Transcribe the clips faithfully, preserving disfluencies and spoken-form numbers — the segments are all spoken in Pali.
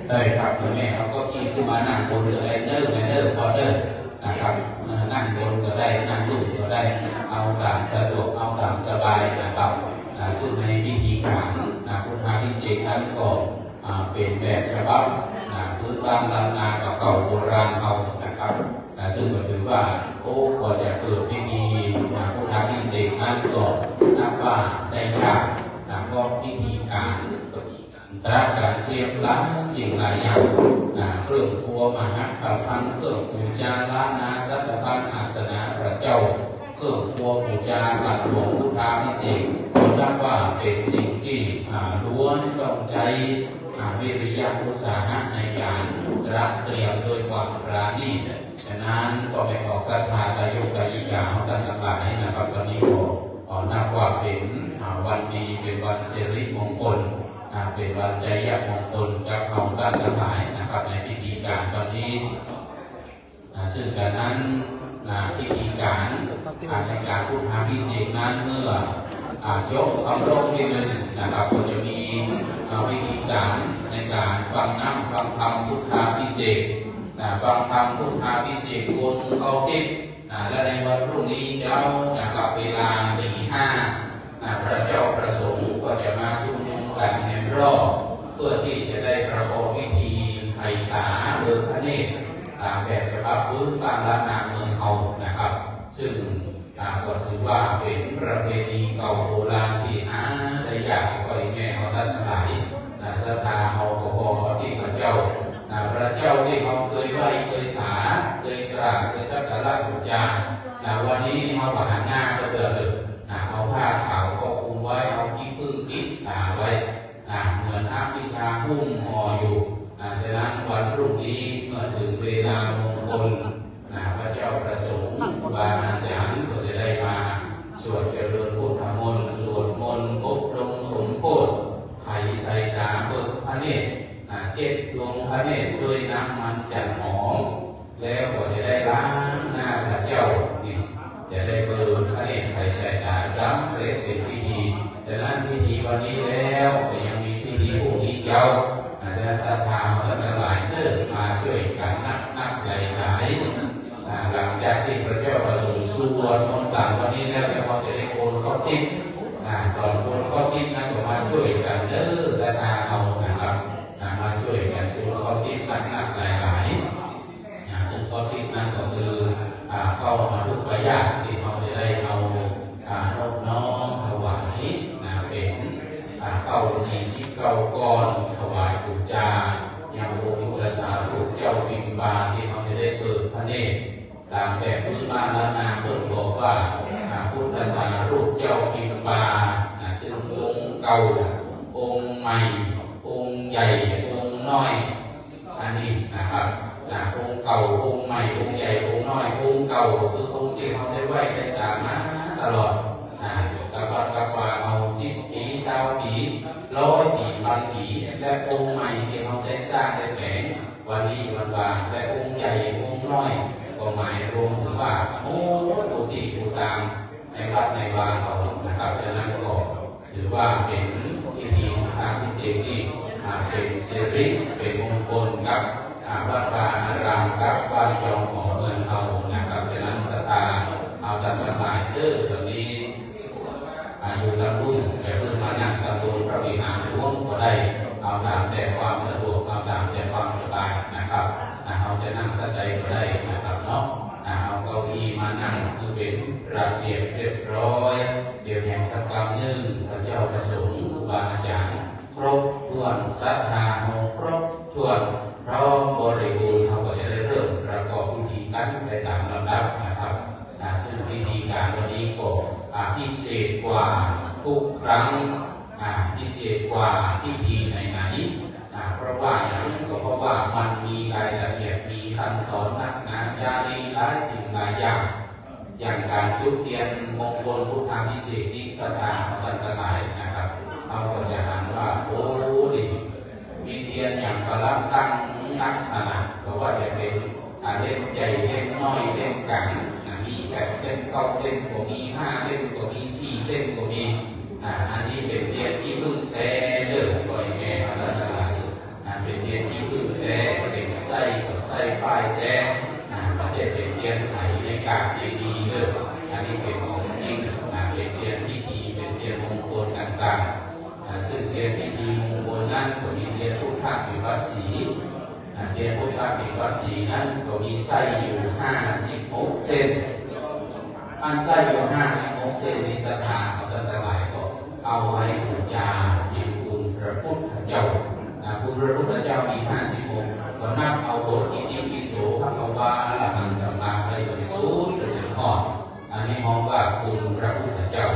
ได้ครับ คุณแม่เอาเก้าอี้ขึ้นมานั่งบนก็ได้เนอะ แม่เนอะ พ่อเนอะ นะครับ เอ่อ นั่งบนก็ได้ นั่งลุ่มก็ได้ เอาตามสะดวก เอาตามสบายนะครับ อ่า ซึ่งในพิธีการ อ่า พุทธาภิเษกนั้นก็ อ่า เป็นแบบฉบับ อ่า พื้นบ้านล้านนากับเก่าโบราณเรานะครับ อ่า ซึ่งก็ถือว่า โอ้ กว่าจะเกิดพิธี อ่า พุทธาภิเษกนั้นก็นับว่าได้ยาก อ่า เพราะพิธีการ ตระการเตรียมหลายสิ่งหลายอย่าง อ่า เครื่องครัวมหัคคพัน เครื่องปูจาล้านนา สัตตพัน อาสนะพระเจ้า เครื่องครัวปูจาขันหลวงพุทธาภิเษก นับว่าเป็นสิ่งที่ อ่า ล้วนต้องใช้ อ่า วิริยะอุตสาหะในการตระเตรียมด้วยความปราณีต ฉะนั้นก็ไปออกศรัทธาญาติโยมญาติกาของท่านทั้งหลายนะครับ วันนี้ก็ อ่า นับว่าเป็น อ่า วันดี เป็นวันสิริมงคล อ่า เป็นวันชัยมงคลกับเราท่านทั้งหลายนะครับ ในพิธีการครั้งนี้ อ่า ซึ่งกันนั้น อ่า พิธีการ อ่า ในการพุทธาภิเษกนั้นเมื่อ อ่า จบคำรบที่หนึ่งนะครับ ก็จะมี อ่า พิธีการในการฟังน้ำฟังธรรมพุทธาภิเษก อ่า ฟังธรรมพุทธาภิเษก โกนเขาทิพย์ อ่า และในวันพรุ่งนี้เช้านะครับ เวลาตีห้า อ่า พระเจ้าพระสงฆ์ก็จะมาชุมนุมกันในรอบ เพื่อที่จะได้ประกอบพิธีไขตาเบิกพระเนตร ตามแบบฉบับพื้นบ้านล้านนาเมืองเฮานะครับ ซึ่ง อ่า ก็ถือว่าเป็นประเพณีเก่าโบราณที่หาได้ยาก ก็ให้แม่เฮาท่านทั้งหลาย อ่า ศรัทธาเฮาก็ขอที่พระเจ้า อ่า พระเจ้าที่เฮาเคยไหว้เคยสา เคยกราบเคยสักการะบูชา อ่า วันนี้เฮาก็หันหน้าไปเดินเลย อ่า เอาผ้าขาวคลุมไว้ เอาขี้ผึ้งปิดตาไว้ อ่า เหมือนอวิชชาหุ้มห่ออยู่ อ่า ฉะนั้นวันพรุ่งนี้เมื่อถึงเวลามงคล อ่า พระเจ้าพระสงฆ์ครูบาอาจารย์ก็จะได้มาสวดเจริญพุทธมนต์ สวดมนต์อบรมสมโภชน์ ไขสายตาเบิกพระเนตร อ่า เช็ดดวงพระเนตรด้วยน้ำมันจันหอม แล้วก็จะได้ล้างหน้าพระเจ้า นี่ จะได้เบิกพระเนตรไขสายตาสำเร็จเป็นพิธี ฉะนั้นพิธีวันนี้แล้วก็ยังมีพิธีพรุ่งนี้เช้า อาจารย์ศรัทธาท่านทั้งหลายเด้อ มาช่วยกันนักๆ หลายๆ อ่า หลังจากที่พระเจ้าพระสงฆ์สวดมนต์หลังวันนี้แล้ว เดี๋ยวเราจะได้โกนเขาทิพย์ อ่า ตอนโกนเขาทิพย์นั้นก็มาช่วยกันเด้อ ศรัทธาเฮานะครับ อ่า มาช่วยกันโกนเขาทิพย์นักๆ หลายๆ อ่า ซึ่งเขาทิพย์นั้นก็คือ อ่า ข้าวมัทุปายาตที่เราจะได้เอา อ่า นอบน้อมถวาย อ่า เป็น อ่า ข้าวสี่สิบเก้าก้อน ถวายปูชา ยังองค์พุทธสารีบุตรเจ้าพิมพาที่เราจะได้เปิดพระเนตร ตามแบบพื้นบ้านล้านนาเพิ่นบอกว่า อ่า พุทธสารีบุตรเจ้าพิมพา อ่า ตึงองค์เก่า องค์ใหม่ องค์ใหญ่ องค์น้อย อันนี้นะครับ อ่า องค์เก่า องค์ใหม่ องค์ใหญ่ องค์น้อย องค์เก่าก็คือองค์ที่เราได้ไหว้ได้สามาตลอด อ่า กับวัดกับวาเอาสิบปี ซาวปี ร้อยปี พันปี และองค์ใหม่ที่เราได้สร้างได้แปลง วันนี้วันวาน และองค์ใหญ่องค์น้อย ก็หมายรวมถึงว่า โอ้ ดูที่ดูตามในวัดในวาเรานะครับ ฉะนั้นก็ถือว่าเป็นพิธีพุทธาภิเษกที่ อ่า เป็นสิริ เป็นมงคลกับ อ่า วัดวาอารามกับบ้านจองหอเมืองเรานะครับ ฉะนั้นศรัทธาเอาท่านทั้งหลายเด้อ ตอนนี้ อ่า อยู่ตางลุ่มจะขึ้นมานั่งตางบนพระวิหารหลวงก็ได้ เอาตามแต่ความสะดวก เอาตามแต่ความสบายนะครับ อ่า เราจะนั่งตางใดก็ได้นะครับเนาะ อ่า เอาเก้าอี้มานั่งคือเป็นระเบียบเรียบร้อย เดี๋ยวแห่งสักกรรมหนึ่ง พระเจ้าพระสงฆ์ครูบาอาจารย์ ครบถ้วน ศรัทธาเราครบถ้วน พร้อมบริบูรณ์ เราก็จะได้เริ่มประกอบพิธีกันไปตามลำดับนะครับ อ่า ซึ่งพิธีการวันนี้ก็ อ่า พิเศษกว่าทุกครั้ง อ่า พิเศษกว่าพิธีไหนๆ อ่า เพราะว่าอย่างนั้นก็เพราะว่ามันมีรายละเอียด มีขั้นตอนนักหนา จารีหลายสิ่งหลายอย่าง อย่างการจุดเทียนมงคลพุทธาภิเษกนี้ ศรัทธาของท่านทั้งหลายนะครับ เราก็จะหันว่า โอ้ นี่ มีเทียนอย่างประลับตั้งนักขนาด เพราะว่าจะเป็น อ่า เล่มใหญ่ เล่มน้อย เล่มกลาง อ่า มีแปดเล่ม เก้าเล่มก็มี ห้าเล่มก็มี สี่เล่มก็มี อ่า อันนี้เป็นเทียนขี้ผึ้งแท้เด้อ พ่อแม่ท่านทั้งหลาย อ่า เป็นเทียนขี้ผึ้ง ไส้ก็ไส้ฝ้ายแต๊ อ่า ไม่ใช่เป็นเทียนใสในกาบเจดีย์เด้อ อันนี้เป็นของจริง อ่า เป็นเทียนพิธี เป็นเทียนมงคลต่างๆ อ่า ซึ่งเทียนพิธีมงคลนั้นก็มีเทียนพุทธวิวัตสี อ่า เทียนพุทธวิวัตสีนั้นก็มีไส้อยู่ห้าสิบหกเส้น อันไส้อยู่ห้าสิบหกเส้นนี้ ศรัทธาของท่านทั้งหลายก็เอาไว้บูชาเห็นคุณพระพุทธเจ้า อ่า คุณพระพุทธเจ้ามีห้าสิบองค์ ก็นับเอาบทอิติปิโสภะคะวา อะระหังสัมมา ไปจนสุดไปจนฮอด อันนี้ฮ้องว่าคุณพระพุทธเจ้า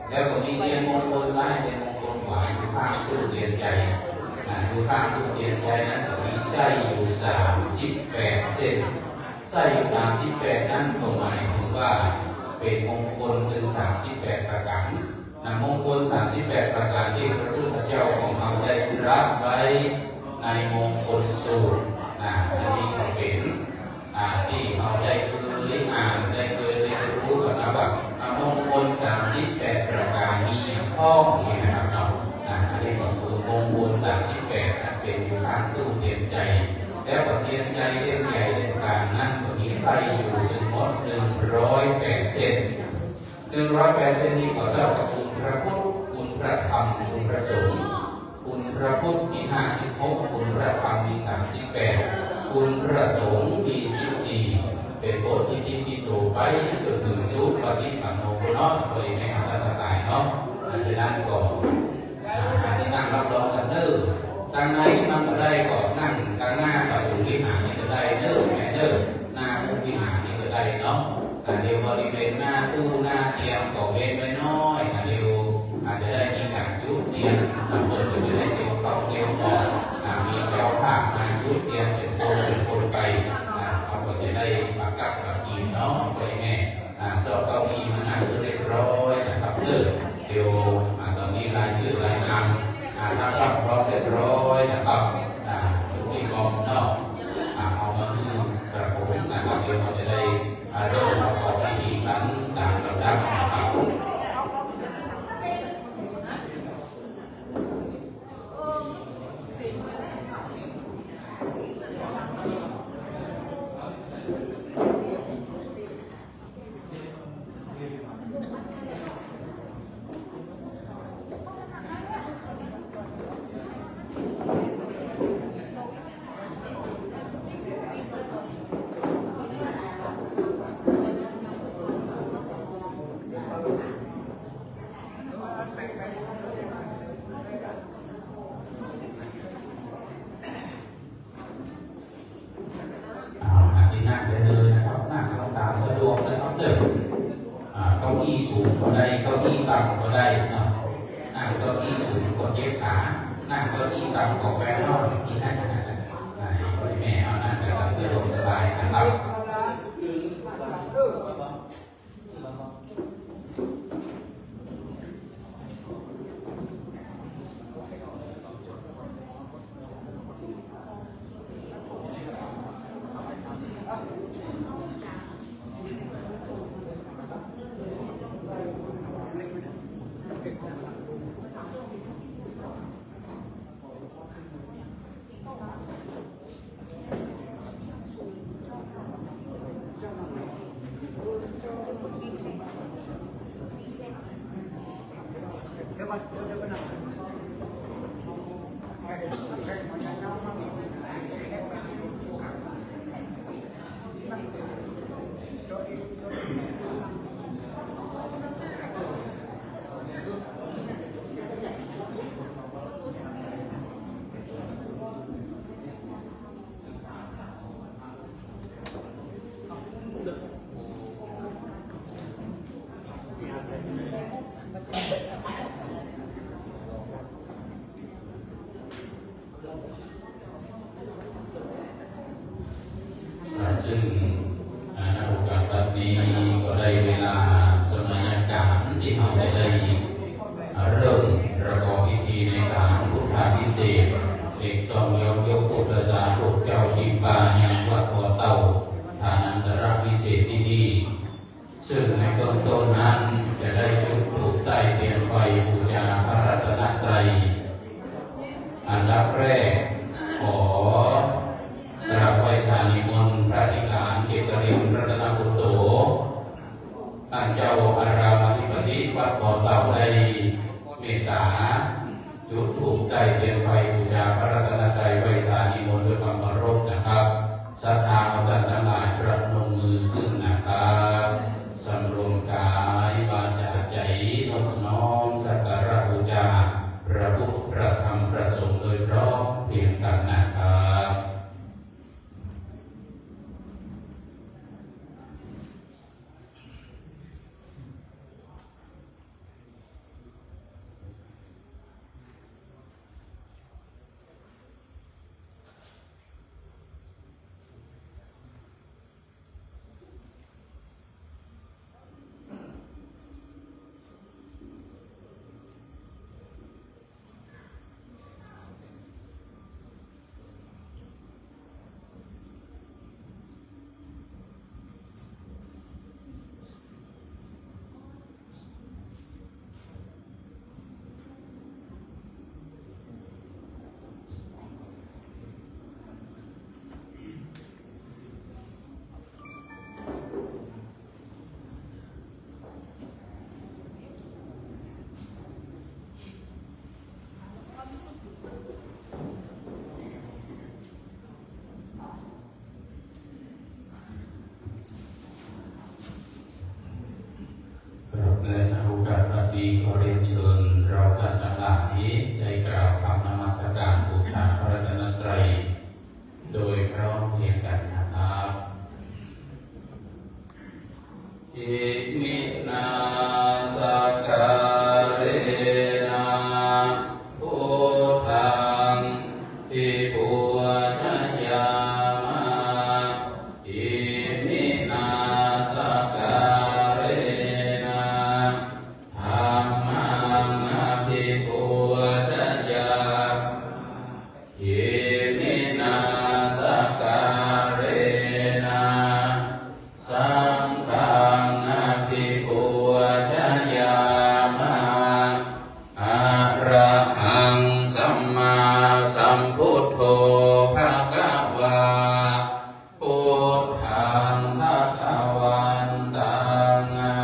แล้วก็มีเทียนมงคลซ้าย เทียนมงคลขวา อยู่ข้างตู้เทียนใจ อ่า อยู่ข้างตู้เทียนใจนั้นก็มีไส้อยู่สามสิบแปดเส้น ไส้อยู่สามสิบแปดนั้นก็หมายถึงว่าเป็นมงคลถึงสามสิบแปดประการ นะ มงคลสามสิบแปดประการที่พระพุทธเจ้าของเราได้ตรัสไว้ในมงคลสูตร นะ อันนี้ก็เป็น อ่า ที่เราได้เคยอ่าน ได้เคยเรียนรู้กันมาว่า อ่า มงคลสามสิบแปดประการนี้พ้องนี่นะครับเนาะ อ่า อันนี้ก็คือมงคลสามสิบแปดนะ เป็นอยู่ข้างตู้เทียนใจ แล้วก็เทียนใจเล่มใหญ่เล่มกลางนั้นก็มีไส้อยู่ทั้งหมดหนึ่งร้อยแปดเส้น หนึ่งร้อยแปดเส้นนี้ก็เท่ากับคุณพระพุทธ คุณพระธรรม คุณพระสงฆ์ คุณพระพุทธมีห้าสิบหก คุณพระธรรมมีสามสิบแปด คุณพระสงฆ์มีสิบสี่ เป็นบทอิติปิโสไปจนถึงสุปฏิปันโนพุทธเนาะ โดยไม่เอาท่านทั้งหลายเนาะ เพราะฉะนั้นก็ อ่า หาที่นั่งรับรองกันเด้อ ทางในมันก็ได้ ก็นั่งทางหน้าประตูวิหารนี่ก็ได้เด้อ แม่เด้อ หน้ามุกวิหารนี่ก็ได้เนาะ อ่า เดี๋ยวบริเวณหน้าตู้หน้าเตียงก็เว้นไว้หน่อย อ่า เดี๋ยวอาจจะได้มีการจุดเทียน อ่า เพิ่นก็จะได้เตรียมข้าวเตรียมของ อ่า มีเจ้าภาพมาจุดเทียนเป็นคนเป็นคนไป อ่า เขาก็จะได้ปากกับปากกินเนาะ ไปแน่ อ่า ซอกเก้าอี้มานั่งเรียบร้อยนะครับเด้อ เดี๋ยว อ่า ตอนนี้รายชื่อรายนาม อ่า ถ้าพร้อมเรียบร้อยนะครับ อ่า ทุกที่กองเนาะ อ่า เอามาที่กระผมนะครับ เดี๋ยวเราจะได้ อ่า เริ่มประกอบพิธีกันตามลำดับนะครับ อ่า หาที่นั่งได้เลยนะครับ นั่งเอาตามสะดวกนะครับเด้อ อ่า เก้าอี้สูงก็ได้ เก้าอี้ต่ำก็ได้เนาะ นั่งเก้าอี้สูงก็เจ็บขา นั่งเก้าอี้ต่ำก็แปรนอน ที่นั่นนะ อ่า ให้พ่อแม่เอานั่งกันตามสะดวกสบายนะครับ อ่า ซึ่ง อ่า ณ โอกาสบัดนี้ก็ได้เวลาสมัยกาลที่เราจะได้ อ่า เริ่มประกอบพิธีในการพุทธาภิเษก เสกสองยก ยกพุทธสารูปเจ้าพิมพ์ปายังวัดบ่อเต่า ฐานันตรวิเศษที่นี่ ซึ่งในเบื้องต้นนั้นจะได้จุดธูปใต้เตียนไฟบูชาพระรัตนตรัย อันดับแรกขอ กราบไหว้สานิมนต์พระอธิการจิตรินรัตนปุตโต ท่านเจ้าอารามอธิปติวัดบ่อเต่าได้เมตตาจุดธูปใต้เตียนไฟบูชาพระรัตนตรัยไหว้สานิมนต์ด้วยความเคารพนะครับ ศรัทธาของท่านทั้งหลายประนมมือขึ้นนะครับ สำรวมกายวาจาใจนอบน้อมสักการะบูชาพระพุทธพระธรรมพระสงฆ์โดยพร้อมเพรียงกันนะครับ ครับ และณโอกาสบัดนี้ขอเรียนเชิญเราท่านทั้งหลายได้กล่าวคำนมัสการบูชาพระรัตนตรัย โดยพร้อมเพรียงกันนะครับ Iminā sakkārena buddhaṃ abhipūjayāma. Iminā sakkārena dhammaṃ abhipūjayāma. Iminā sakkārena saṅghaṃ abhipūjayāma. Arahaṃ sammāsambuddho bhagavā, buddhaṃ bhagavantaṃ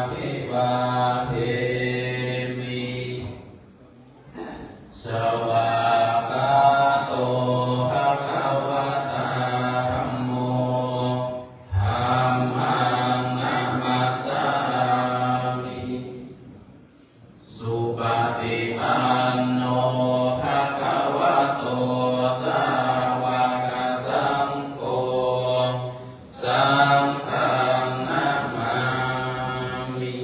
abhivādemi. Svākkhāto bhagavatā dhammo, dhammaṃ namassāmi. Supaṭipanno bhagavato sāvakasaṅgho, saṅghaṃ namāmi.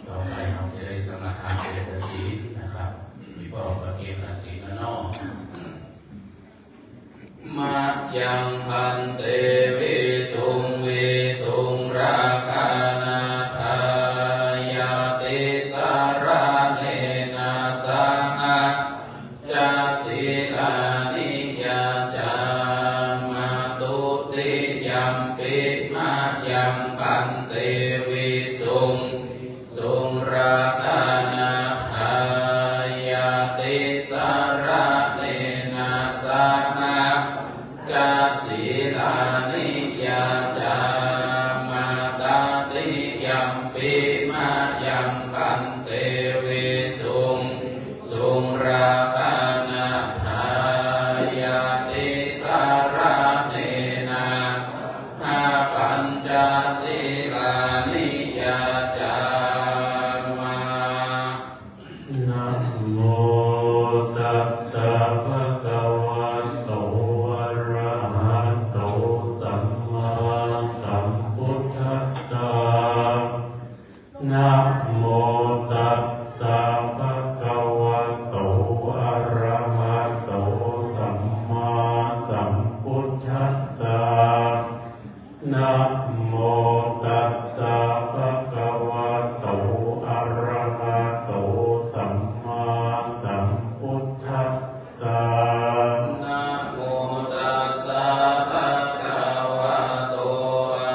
ต่อไปเราจะได้สมาทานเจตสิกนะครับ มีพระองค์ประเคนขันธ์ศีลนอก Mayaṃ bhante visuṃ visuṃ rakkhaṇatthāya tisaraṇena saha pañca sīlāni yācāma. Dutiyampi mayaṃ bhante visuṃ visuṃ rakkhaṇatthāya tisaraṇena saha pañca sīlāni yācāma. Tatiyampi mayaṃ bhante visuṃ visuṃ rakkhaṇatthāya tisaraṇena saha pañca sīlāni yācāma. Namo tassa bhagavato arahato sammāsambuddhassa. Namo tassa bhagavato arahato sammāsambuddhassa. Namo tassa bhagavato arahato sammāsambuddhassa. Namo tassa bhagavato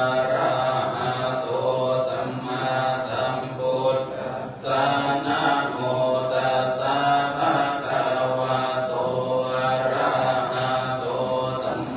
arahato sammāsambuddhassa. Namo tassa bhagavato arahato sammā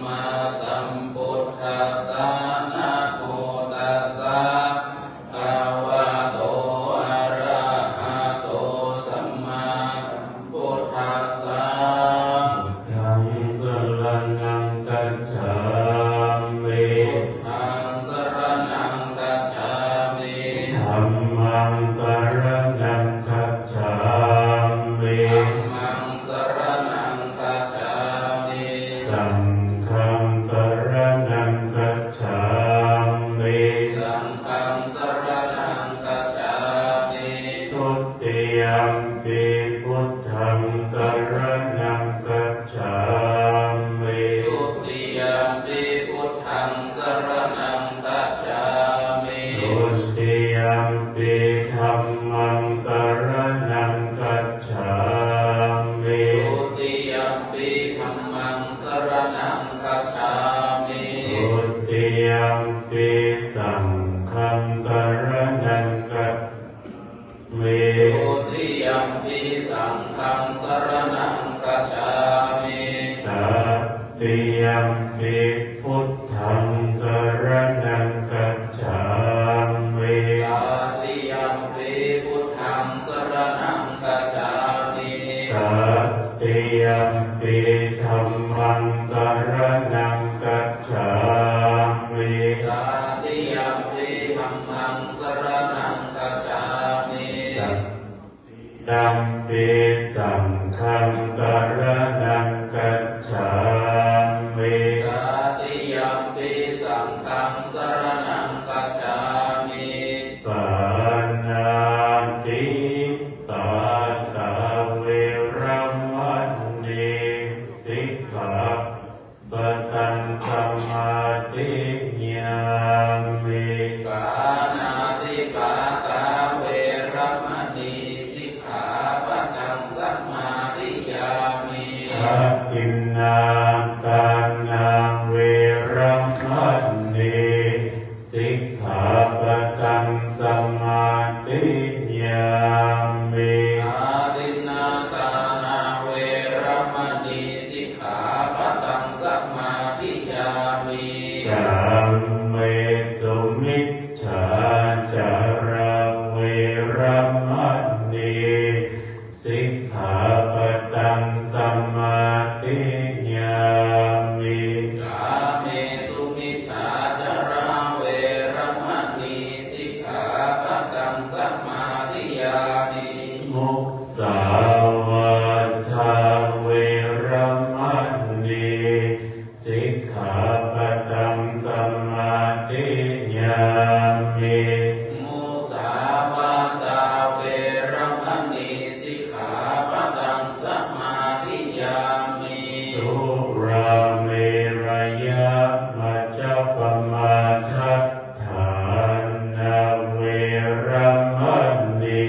Saṅghaṃ saraṇaṃ gacchāmi. Dutiyampi saṅghaṃ saraṇaṃ gacchāmi. Tatiyampi buddhaṃ saraṇaṃ gacchāmi. Tatiyampi buddhaṃ saraṇaṃ gacchāmi. Tatiyampi dhammaṃ saraṇaṃ gacchāmi. Tatiyampi dhammaṃ saraṇaṃ gacchāmi. Tatiyampi saṅghaṃ saraṇaṃ gacchāmi. Tatiyampi saṅghaṃ saraṇaṃ gacchāmi. Pāṇātipātā veramaṇī sikkhā padaṃ samādiyāmi. Pāṇātipātā veramaṇī sikkhāpadaṃ samādiyāmi. Adinnādānā veramaṇī sikkhāpadaṃ samādiyāmi. Adinnādānā veramaṇī sikkhāpadaṃ samādiyāmi. Kāmesu micchācārā veramaṇī sikkhāpadaṃ samādiyāmi. Kāmesu micchācārā veramaṇī sikkhāpadaṃ samādiyāmi. Musāvādā veramaṇī sikkhāpadaṃ samādiyāmi. Musāvādā veramaṇī sikkhāpadaṃ samādiyāmi. Surāmerayamajjapamādaṭṭhānā veramaṇī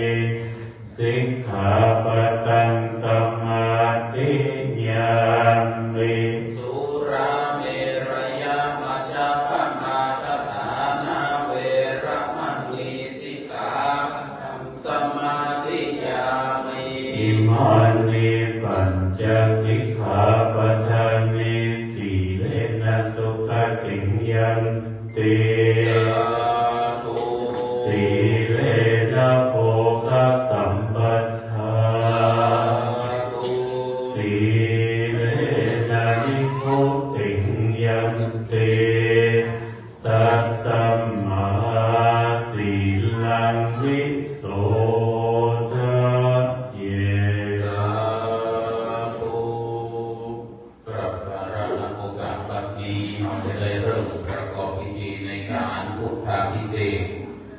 sikkhāpadaṃ samādiyāmi. Surāmerayamajjapamādaṭṭhānā veramaṇī sikkhāpadaṃ samādiyāmi. Imāni pañca sikkhāpadāni. Sīlena sugatiṃ yan ti. Sādhu. Sīlena bhogasampadā. Sādhu. Sīlena nibbutiṃ yanti. Tasmā sīlaṃ visodhaye. Sādhu. กราบคารวะโอกาสบัดนี้ เราจะได้เริ่มประกอบพิธีในการพุทธาภิเษก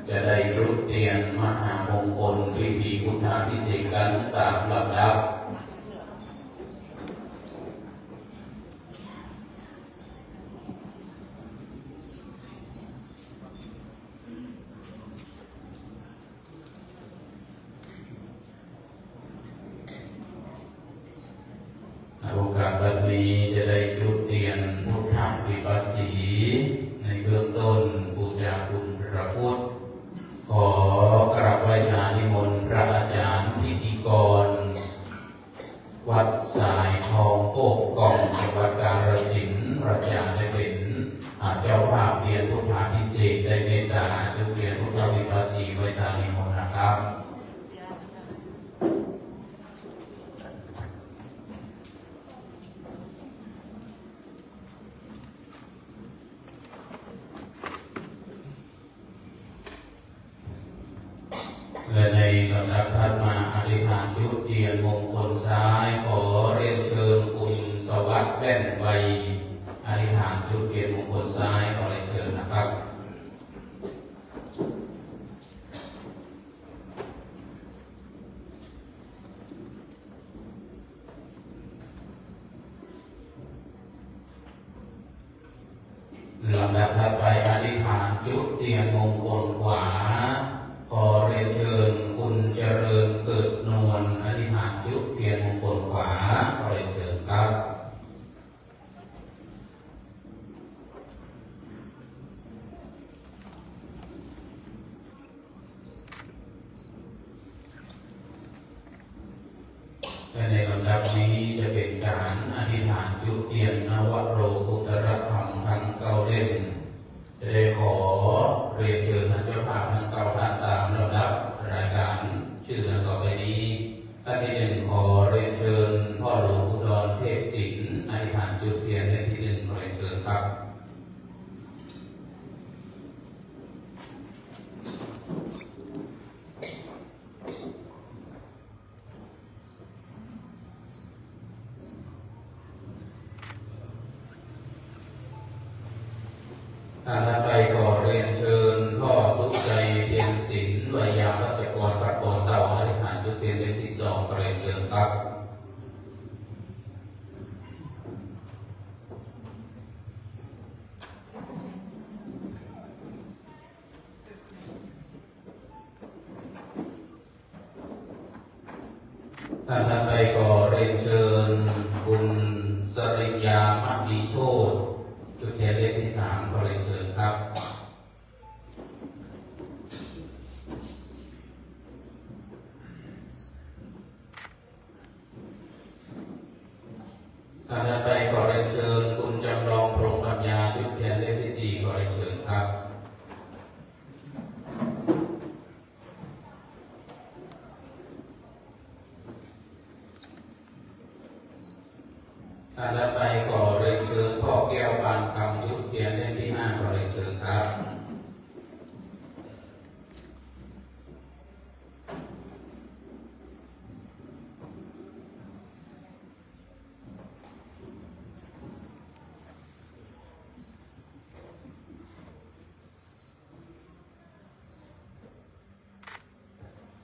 จะได้จุดเทียนมหามงคลพิธีพุทธาภิเษกกันตามลำดับ โอกาสบัดนี้จะได้จุดเทียนพุทธาภิปัสสี ในเบื้องต้นบูชาคุณพระพุทธ ขอกราบไหว้สานิมนต์พระอาจารย์พิธีกร วัดสายทองโคกกล่อง จังหวัดกาฬสินธุ์ พระอาจารย์ได้เป็น อ่า เจ้าภาพเทียนพุทธาภิเษก ได้เมตตาจุดเทียนพุทธาภิปัสสีไว้สานิมนต์นะครับ และในลำดับถัดมาอธิษฐานจุดเทียนมงคลซ้าย ขอเรียนเชิญคุณสวัสดิ์แว่นไว อธิษฐานจุดเทียนมงคลซ้าย ขอเรียนเชิญนะครับ ลำดับถัดไปอธิษฐานจุดเทียนมงคลขวา ขอเรียนเชิญคุณเจริญเกิดนวล อธิษฐานจุดเทียนมงคลขวา ขอเรียนเชิญครับ ลำดับ วันนี้จะเป็นการอธิษฐานจุดเทียนนวโลกุตตรธรรมทั้งเก้าเล่ม จะได้ขอเรียนเชิญท่านเจ้าภาพทั้งเก้าท่านตามลำดับรายการชื่อดังต่อไปนี้ ท่านที่หนึ่งขอเรียนเชิญพ่อหลวงอุดรเทพศิลป์ อธิษฐานจุดเทียนเล่มที่หนึ่ง ขอเรียนเชิญครับ ท่านถัดไปขอเรียนเชิญพ่อสุใจเพียรศิลป์ ไวยาวัจกร วัดบ่อเต่า อธิษฐานจุดเทียนเล่มที่สอง ขอเรียนเชิญครับ ท่านถัดไปขอเรียนเชิญคุณสริญญามณีโชติ จุดเทียนเล่มที่สาม ขอเรียนเชิญครับ ท่านถัดไปขอเรียนเชิญคุณจำลอง พรหมปัญญา จุดเทียนเล่มที่สี่ ขอเรียนเชิญครับ ท่านถัดไปขอเรียนเชิญพ่อแก้ว ปานคำ จุดเทียนเล่มที่ห้า ขอเรียนเชิญครับ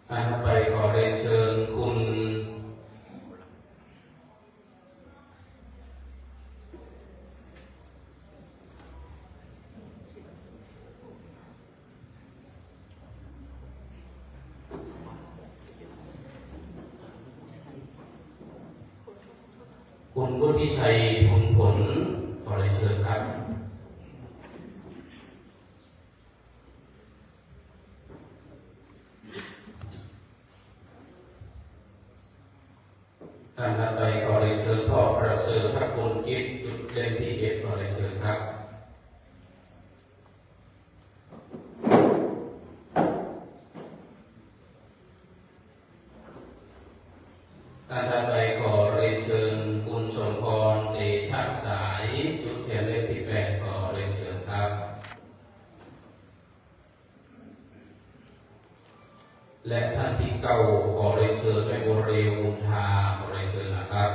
ท่านถัดไปขอเรียนเชิญคุณ คุณวุฒิชัย ภูลผล ขอเรียนเชิญครับ ท่านถัดไปขอเรียนเชิญพ่อประเสริฐ พระคุณกิจ จุดเล่มที่เจ็ด ขอเรียนเชิญครับ ท่านถัดไปขอเรียนเชิญคุณสมพร เตชะสาย จุดเทียนเล่มที่แปด ขอเรียนเชิญครับ และท่านที่เก้า ขอเรียนเชิญแม่บัวเรียว บุญธา ขอเรียนเชิญนะครับ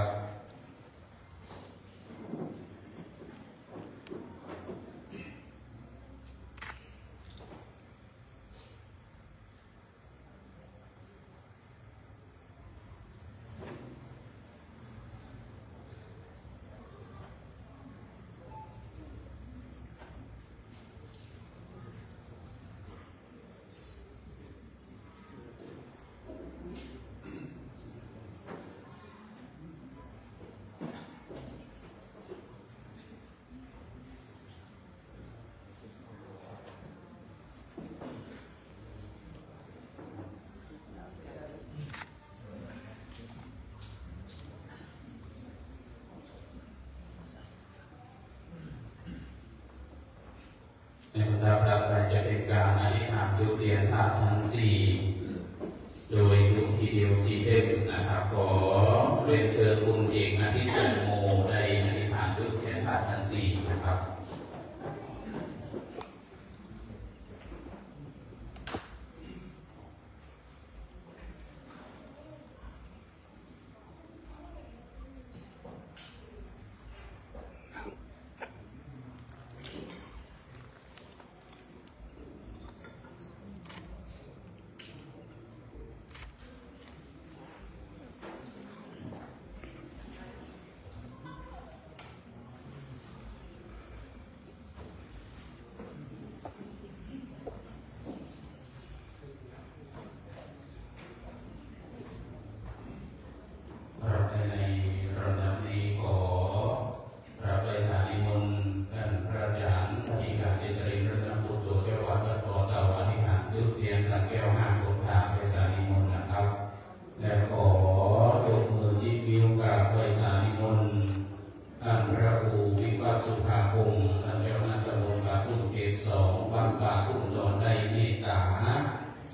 ในบรรดาพระอาจารย์จะเป็นการอธิษฐานจุดเทียนธาตุทั้งสี่ โดยจุดทีเดียวสี่เล่มนะครับ ขอเรียนเชิญคุณเอกอาทิตย์ จันโม ได้อธิษฐานจุดเทียนธาตุทั้งสี่นะครับ ครับ ในลำดับนี้ขอรับไหว้สานิมนต์ท่านพระอาจารย์ อธิการเจตริน รัตนปุตโต เจ้าวัดวัดบ่อเต่า อธิษฐานจุดเทียนตัดแก้วห้าคนถาดไหว้สานิมนต์นะครับ และขอยกมือสิบนิ้วกราบ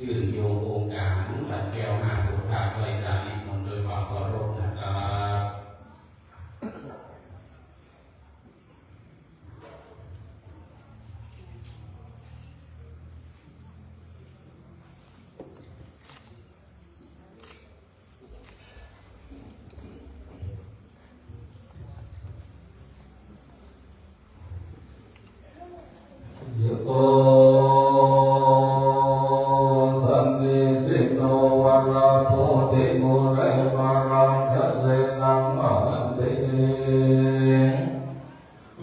ยื่นโยงองค์การขันแก้วห้าโพธิ์ธาตุไหว้สารีบุตรด้วยความเคารพนะครับ Yo sannisinno varabodhimūle māraṃ dasenaṃ mahantiṃ,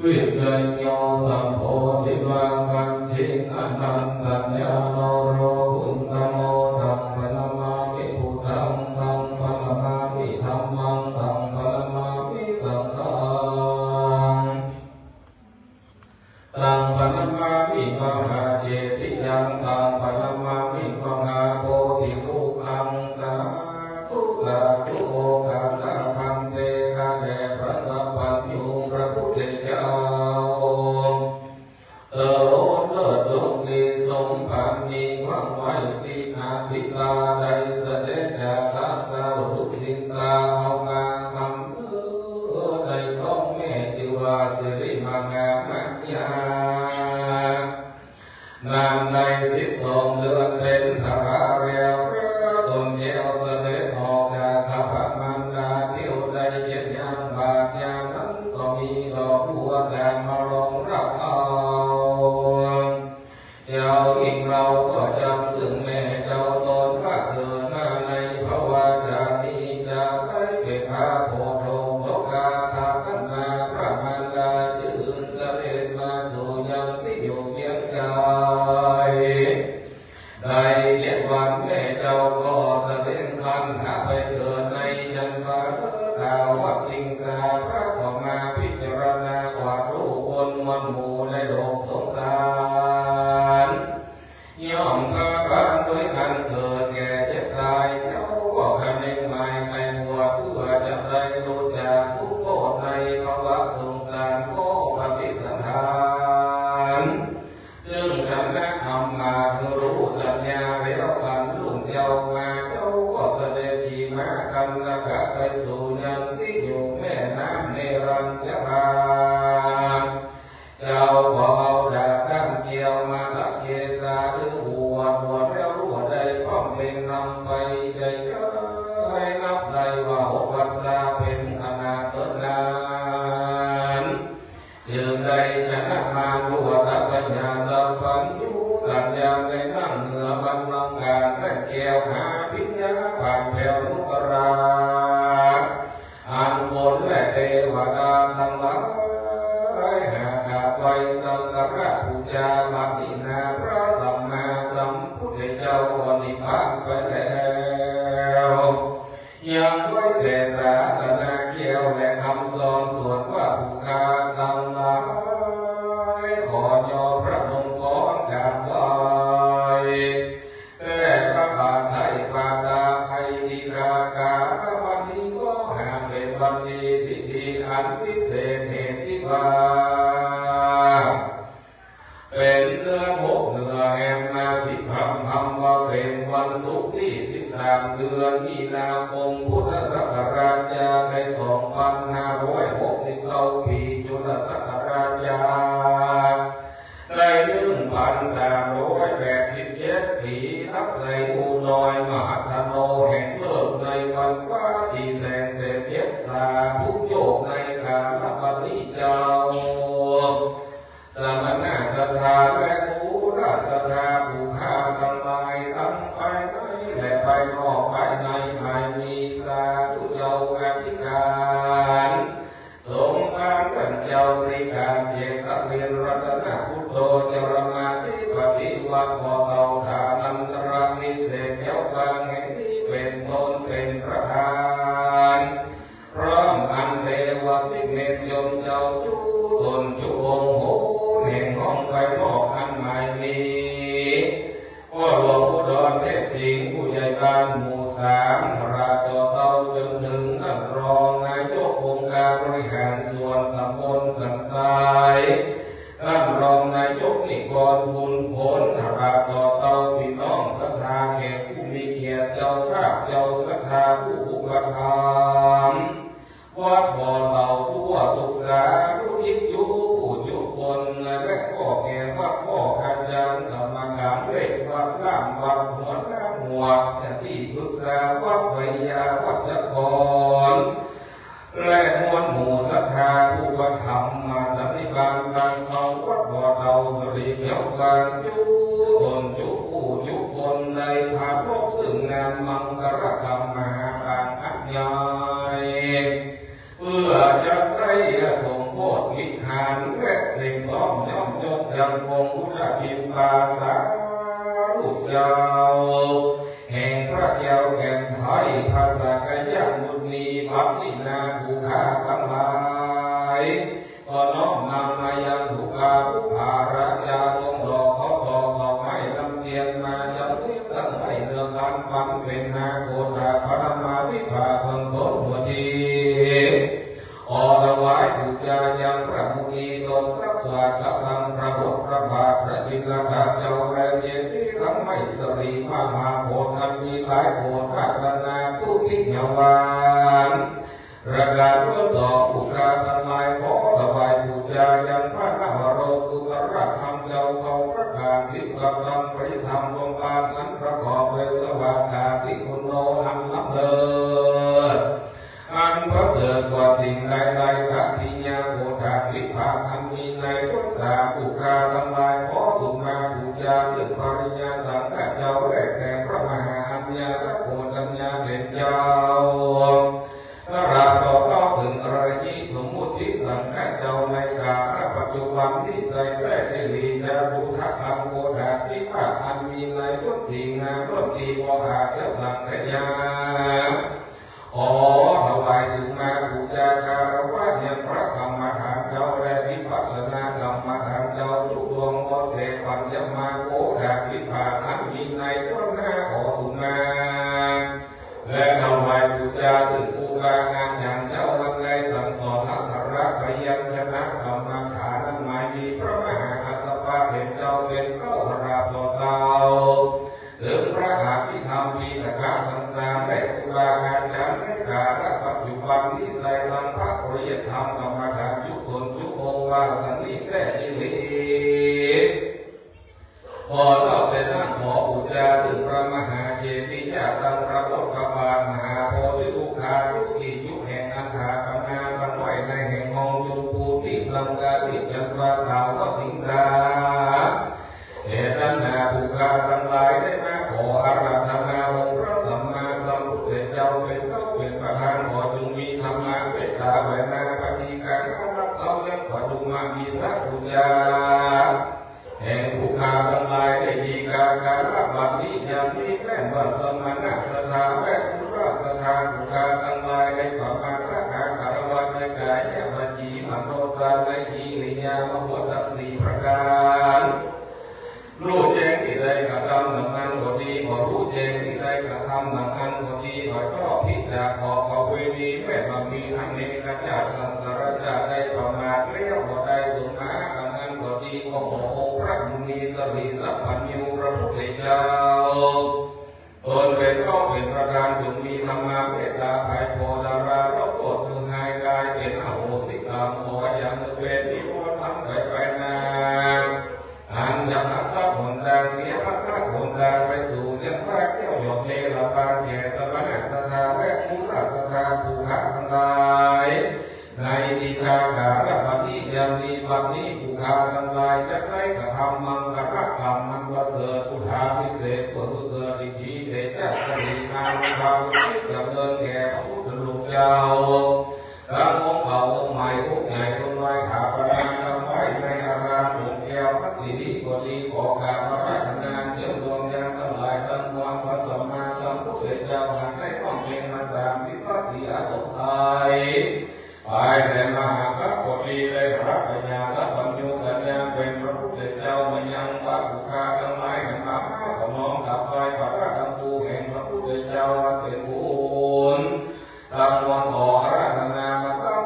vijjeyyo sambodhimāgañchiṃ anantañāṇo lokuttamo. Taṃ paṇamāmi buddhaṃ, taṃ paṇamāmi dhammaṃ, taṃ paṇamāmi saṅghaṃ. Taṃ paṇamāmi mahācetiyaṃ, taṃ paṇamāmi mahābodhirukkhaṃ. Sādhu, sādhu, okāsa bhante, ข้าแต่พระสัพพัญญูพระพุทธเจ้า เออ โลดเลิศดวงดีสมบัติมีหวังไว้ที่อธิตาได้เสด็จจากข้าเจ้าดุสิตาเอามาคำเออในท้องแม่ชื่อว่าสิริมหามายา นานได้สิบสองเดือนเป็นทาราแล้ว พระตนแก้วเสด็จออกจากครรภ์มารดา เที่ยวได้เจ็ดย่างบาท ยามนั้นก็มีดอกบัวสามมารองรับเอา เจ้าหญิงเราก็จำซึ่งแม่เจ้าตนว่าเกิดมาในภวชาตินี้ จะได้เป็นพระโพธิ์โลกาภาคขันมา พระมารดาจึงเสด็จมาสู่ยังที่อยู่เวียงจันทร์ ได้เจ็ดวันแม่เจ้าก็เสด็จครรภ์ไปเกิดในชั้นฟ้า ดาวดึงสา พระก็มาพิจารณากวาดดูคนมวลหมู่ในโลกสงสาร ย่อมพาบ้านด้วยอันเกิดแก่เจ็บตาย เจ้าก็คนึงหมายใคร่บวชเพื่อจะได้หลุดจากทุกข์โทษในภวสงสาร ก็ปฏิสันถาน จึงชำระอำมาตย์คือรู้สัญญาแล้วกันรุ่งเจ้ามา เจ้าก็เสด็จขี่ม้าคันธกะไปสู่ยังที่อยู่แม่น้ำเนรัญชรา เจ้าก็เอาดาบด้ามเกวียนมาตัดเกศาถืออวด บวชแล้วบวชได้บำเพ็ญนำไป ใจเจ้านับได้ว่าหกพรรษาเป็นขนาดเนิ่นนาน จึงได้ชนะมารวัตพญาสัพพัญญู ตัดยามได้นั่งเหนือบัลลังก์การแว่นแก้วหาภิญญาปราดแปลวนุตตรา อันคนและเทวดาทั้งหลายหากราบไหว้สักการะบูชา บัดนี้นาพระสัมมาสัมพุทธเจ้าก็นิพพานไปแล้ว ยังไว้แต่ศาสนาแก้วและคำสอน ส่วนว่าผู้ข้าทั้งหลาย ขอยอพระนมพรกราบไหว้ แด่พระบาทไตรปาตาไพติกา การวันนี้ก็หากเป็นวันดีพิธีอันวิเศษเหตุที่ว่า เป็นเดือนหกเหนือแรมมาสิบค่ำ ว่าเป็นวันศุกร์ที่สิบสาม เดือนมีนาคม พุทธศักราชจะในสองพันห้าร้อยหกสิบเก้า ปีจุลศักราชจะในหนึ่งพันสามร้อยแปดสิบเจ็ด ปี ทับไซหมู่น้อยมหัฒโน แห่งเลิกในวันฟ้าที่แสนเสพเจ็ด สาธุโยคในกาลบัดนี้เจ้า สมณะศรัทธาและกุลศรัทธาผู้ข้าทั้งหลาย ทั้งภายในและภายนอกภายใน หมายมีสาธุเจ้าอธิการ สมภารท่านเจ้าบริการเจตวินรัตนพุทโธ จรมาธิปติวัตร บ่อเต่าฐานันตรพิเศษกแก้วบางแห่งนี้เป็นต้นเป็นประธาน พร้อมอันเทวสิเมตยมเจ้าจุตนจุองค์โหนแห่งห้องไปมอบอันหมายมี พ่อหลวงอุดรเทพสิงห์ผู้ใหญ่บ้านหมู่สาม ตลอดต่อเต้าจนถึงท่านรองนายกองค์การบริหารส่วนตำบลสันทราย ท่านรองนายกนิกรบุญผล ตลอดต่อเต้าพี่น้องศรัทธ แขกผู้มีเกียรติ เจ้าภาพ เจ้าศรัทธา ผู้อุปถัมภ์ วัดบ่อเต่าทั่วทุกสารุทิศ จุผู้จุคน และพ่อแก่วัด พ่ออาจารย์ กรรมการเลขวัด ล่ามวัด หัวหน้าหมวด ที่ปรึกษาวัด ไวยาวัจกร และมวลหมู่ศรัทธาผู้อุปถัมภ์มาสันนิบาตการเข้าวัดบ่อเต่า สิริเขียวกานจุตนจุผู้จุคน ได้พาพบซึ่งงานมังคลกรรมมหาปาฐอันใหญ่ เพื่อจะได้สมโภชวิหารและเสกสมย่อมยกยังองค์พุทธบิมบาสารูปเจ้า แห่งพระแก้วแก่นไทย พระสักยมุนี บัดนี้นาผู้ข้าทั้งหลาย ก็น้อมนำมายังบุปผาบุปผาราชา องค์ดอกขอตอกดอกไม้นำเทียนมาจำเรียงตั้งไว้เนื้อขัน ปันเป็นนาโคตาพระนามาวิภาคเบื้องต้นหัวที ขอถวายบูชายังพระมุนีตนสักสวดกระทำพระบทพระบาทพระจิตรลดาเจ้า และเจดีย์ทั้งไม้สรีมหาโพธิ์อันมีหลายโกฏพัฒนาทุติยวาน ประการล้วนสองผู้ข้าทั้งหลาย ขอถวายบูชายังพระนวโรกุตรธรรมเจ้า เขาประกาศสิบกระทำปริธรรมรวมบาทอันประกอบด้วยสวากขาติคุณโนอันล้ำเลิศ อันประเสริฐกว่าสิ่งใดๆ ตติยาโคฏาวิภาคอันมีในพุทธาผู้ข้าทั้งหลาย ขอสุมาบูชาขึ้นปริญญาสังฆเจ้า และแต่พระมหาอัญญาโกณฑัญญาเป็นเจ้า กราบต่อเต้าถึงอรหิสมมุติสังฆเจ้าในกาลปัจจุบันนี้ ใส่แพร่ที่ลีจารุทธคำโคฏาวิภาคอันมีในพุทธสีงามล้นที่มหาจะสังขยา ขอถวายสุมาบูชาคารวะยังพระกรรมฐานเจ้า และวิปัสสนากรรมฐานเจ้า ทุกดวงบ่เสปัญจมาโคฏาวิภาคอันมีในต้นหน้า ขอสุมา และถวายบูชาซึ่งครูบาอาจารย์เจ้า อันได้สั่งสอนอักขระพยัญชนะกรรมฐาน อันหมายมีพระมหากัสสปะเถรเจ้าเป็นเกล้า กราบต่อเต้า ถึงพระอภิธรรมปิฎกพรรษา และครูบาอาจารย์ในกาลปัจจุบันนี้ ใส่ตังพระปริยัติธรรมกรรมฐานจุตนจุองค์ว่าสันนิแท้ที่ลี ขอเล่าแต่นั้นขอบูชาซึ่งพระมหาเจดีย์ ญาตังพระพุทธบาท มหาโพธิลูกขายุติยุแห่งอัฏฐาปนา ตั้งไว้ในแห่งห้องชมพูที่ลังกาที่จันทราตาวติงสา เหตุนั้นนาผู้ข้าทั้งหลายได้มาขออาราธนาองค์พระสัมมาสัมพุทธเจ้าเป็นเจ้าเป็นประธาน ขอจงมีธรรมะเมตตาแผ่นาปฏิกาอารักเอายังปทุมมามีสัพพุจา แห่งผู้ข้าทั้งหลายได้ดีกาการละบัดนี้ยามนี้แม่นว่าสมณะศรัทธาและพุทธศรัทธาผู้ข้าทั้งหลายได้ประมาทอาคารวะในกายวจีมโนตาในอิริยาบถทั้งสี่ประการ รู้แจ้งที่ได้กระทำดังนั้นก็ดี บ่รู้แจ้งที่ได้กระทำดังนั้นก็ดี บ่ชอบที่จะขอประเวณีแม้ว่ามีอเนกชาติสังสารชาติได้ประมาทแล้วบ่ได้สมมาดังนั้นก็ดี ก็ขอองค์พระมุนีสรีสัพพัญญูพระพุทธเจ้า ตนเป็นเจ้าเป็นประธาน จงมีธรรมาเมตตาไพโพดาราลบโทษคือหายกายเป็นอโหสิกรรม ขออย่าให้เป็นนิวรณ์ทั้งหลายไปนา อันจะพัดพรากหนทางเสีย พัดพรากหนทางไปสู่ยังพระแก้วหยดเนรปานแก่สมณะศรัทธาและพุทธศรัทธาผู้ข้าทั้งหลาย ในทีฆาการบัดนี้ยามนี้บัดนี้ผู้ข้าทั้งหลายจะได้กระทำมังคลกรรมอันประเสริฐ พุทธาภิเษกเพื่อเกิดอิทธิเดชะสรีอานุภาพที่จำเริญแก่พระพุทธลูกเจ้า ทั้งองค์เก่าองค์ใหม่องค์ใหญ่องค์น้อย สถาปนาตั้งไว้ในอารามหลวงแก้วพัทตินี้ก็ดี ขอกราบอาราธนาเชิญดวงญาณทั้งหลายทั้งมวล พระสัมมาสัมพุทธเจ้าหากได้บำเพ็ญมาสามสิบพระศรีอสงไขย ปลายแสนมหากัปปฏีได้รับปัญญาสัพพัญญูกัญญาเป็นพระพุทธเจ้ามายังพระผู้ข้าทั้งหลายนั้นมาข้าขอน้อมกราบไหว้พระทั้งคู่แห่งพระพุทธเจ้าอันเป็นบุญ ทั้งมวลขออาราธนามาตั้ง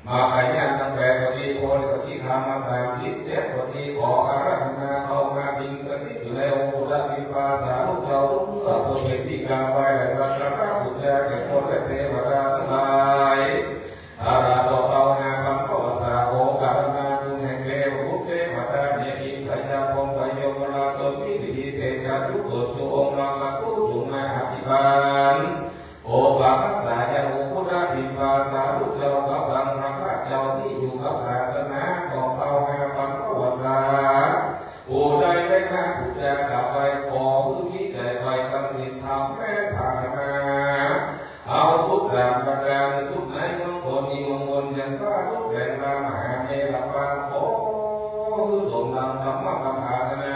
มรรคญาณทั้งแปดก็ดี โพธิปักขิธรรมมาสามสิบเจ็ดก็ดี ขออาราธนาเข้ามาสิงสถิตอยู่ในองค์ปุระปิมปาสารูปเจ้าทุกเมื่อ เพื่อเป็นที่กราบไหว้และสักการะบูชาแก่คนและเทวดาทั้งหลาย อาราธนาเป่าห้าพันพระวสา ขออาราธนาคุณแห่งเทพบุตรเทวดา เนอิพยาพรหมพยมราช ตนมีฤทธิเดชจารุตนอยู่องค์ราชครูจุมาอภิบาล โอปาทสายังองค์ปุระปิมปาสารูปเจ้า กับดังพระเจ้านี้อยู่กับศาสนา ขอเป่าห้าพันพระวสา ผู้ใดได้มาบูชากราบไหว้ ขอให้มีใจใฝ่ตัดสินธรรมและภาวนา เอาสุขสามประการ สุขในเมืองคน มีเมืองบนยันฟ้า สุขแดนดามหาเมรปาง ขอให้สมดังธรรมคำอาราธนา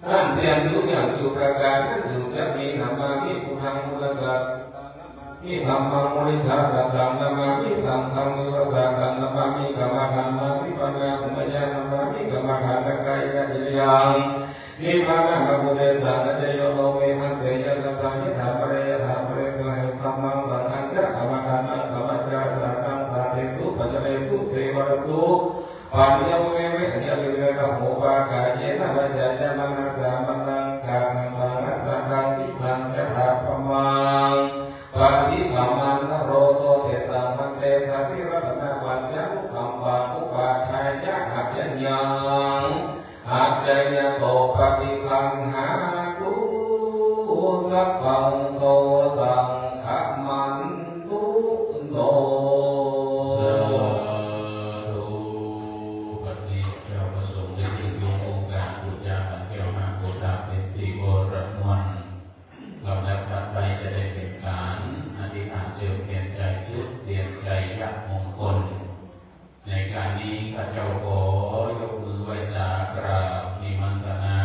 อันเสียงทุกอย่างจุประการนั้นจุจะมี Namāmi buddhaṃ buddhassa sakkaṃ, namāmi dhammaṃ buddhassa sakkaṃ, namāmi saṅghaṃ buddhassa sakkaṃ, namāmi kammaṭṭhānam nibbānagāmiṃ, namāmi kammaṭṭhānakāyaṃ ciriyaṃ nibbānagāmiṃ, buddhassa accayo bhante, yathākathānaṃ yathābale yathābale, dhammaṃ saṅghañca kammaṭṭhānaṃ kammañca, sāsanaṃ sāsane, pañcasūtrāni devaraso pañño me me aññāmi me, taṃ hopākāyena vācāya manasā, maṇḍaṃ kāyaṃ vācāya saṅghātaṃ, tiṭṭhaṃ yathā brahmaṃ paṭikkamantaṃ, roto tesaṃ bhante, dāni ratanapañcanukampaṃ upādāya, accayantaṃ accayanto paṭiggaṇhātu, sabbaṃ dosaṃ khamantu no. สาธุ บัดนี้เจ้าพระสงฆ์ได้ถือโอกาสบูชาขันแก้วนาคโคฏาเป็นที่วรมนต์ ลำดับถัดไปจะได้เป็นการอธิษฐานเจิมเทียนชัย จุดเทียนชัยมงคล ในการนี้ข้าเจ้าขอยกมือไหว้สากราบนิมันตนา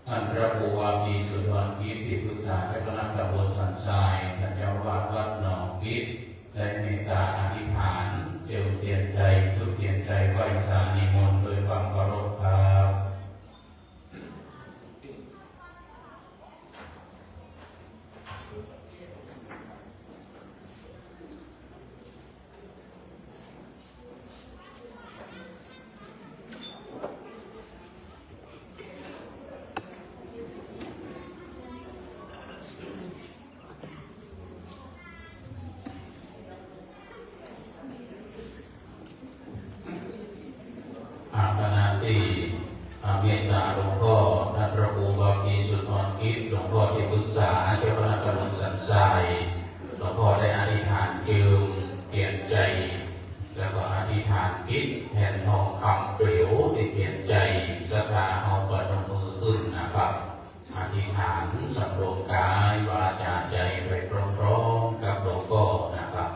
ท่านพระครูวาปีสุนทรกิจ ที่ปรึกษาเจ้าคณะตำบลสันทราย ท่านเจ้าอาวาสวัดหนองกิจ ได้เมตตาอธิษฐานเจิมเทียนชัย จุดเทียนชัยไหว้สานิมนต์ด้วยความเคารพครับ อาคณะที่เมตตาหลวงพ่อ ท่านพระครูบาปีสุนทรกิจ หลวงพ่อที่ปรึกษาเจ้าคณะตำบลสันทราย หลวงพ่อได้อธิษฐานเจิมเทียนชัย แล้วก็อธิษฐานปิดแผ่นทองคำเปลวที่เทียนชัย ศรัทธาเฮาประนมมือขึ้นนะครับ อธิษฐานสำรวมกายวาจาใจไปพร้อมๆกับหลวงพ่อนะครับ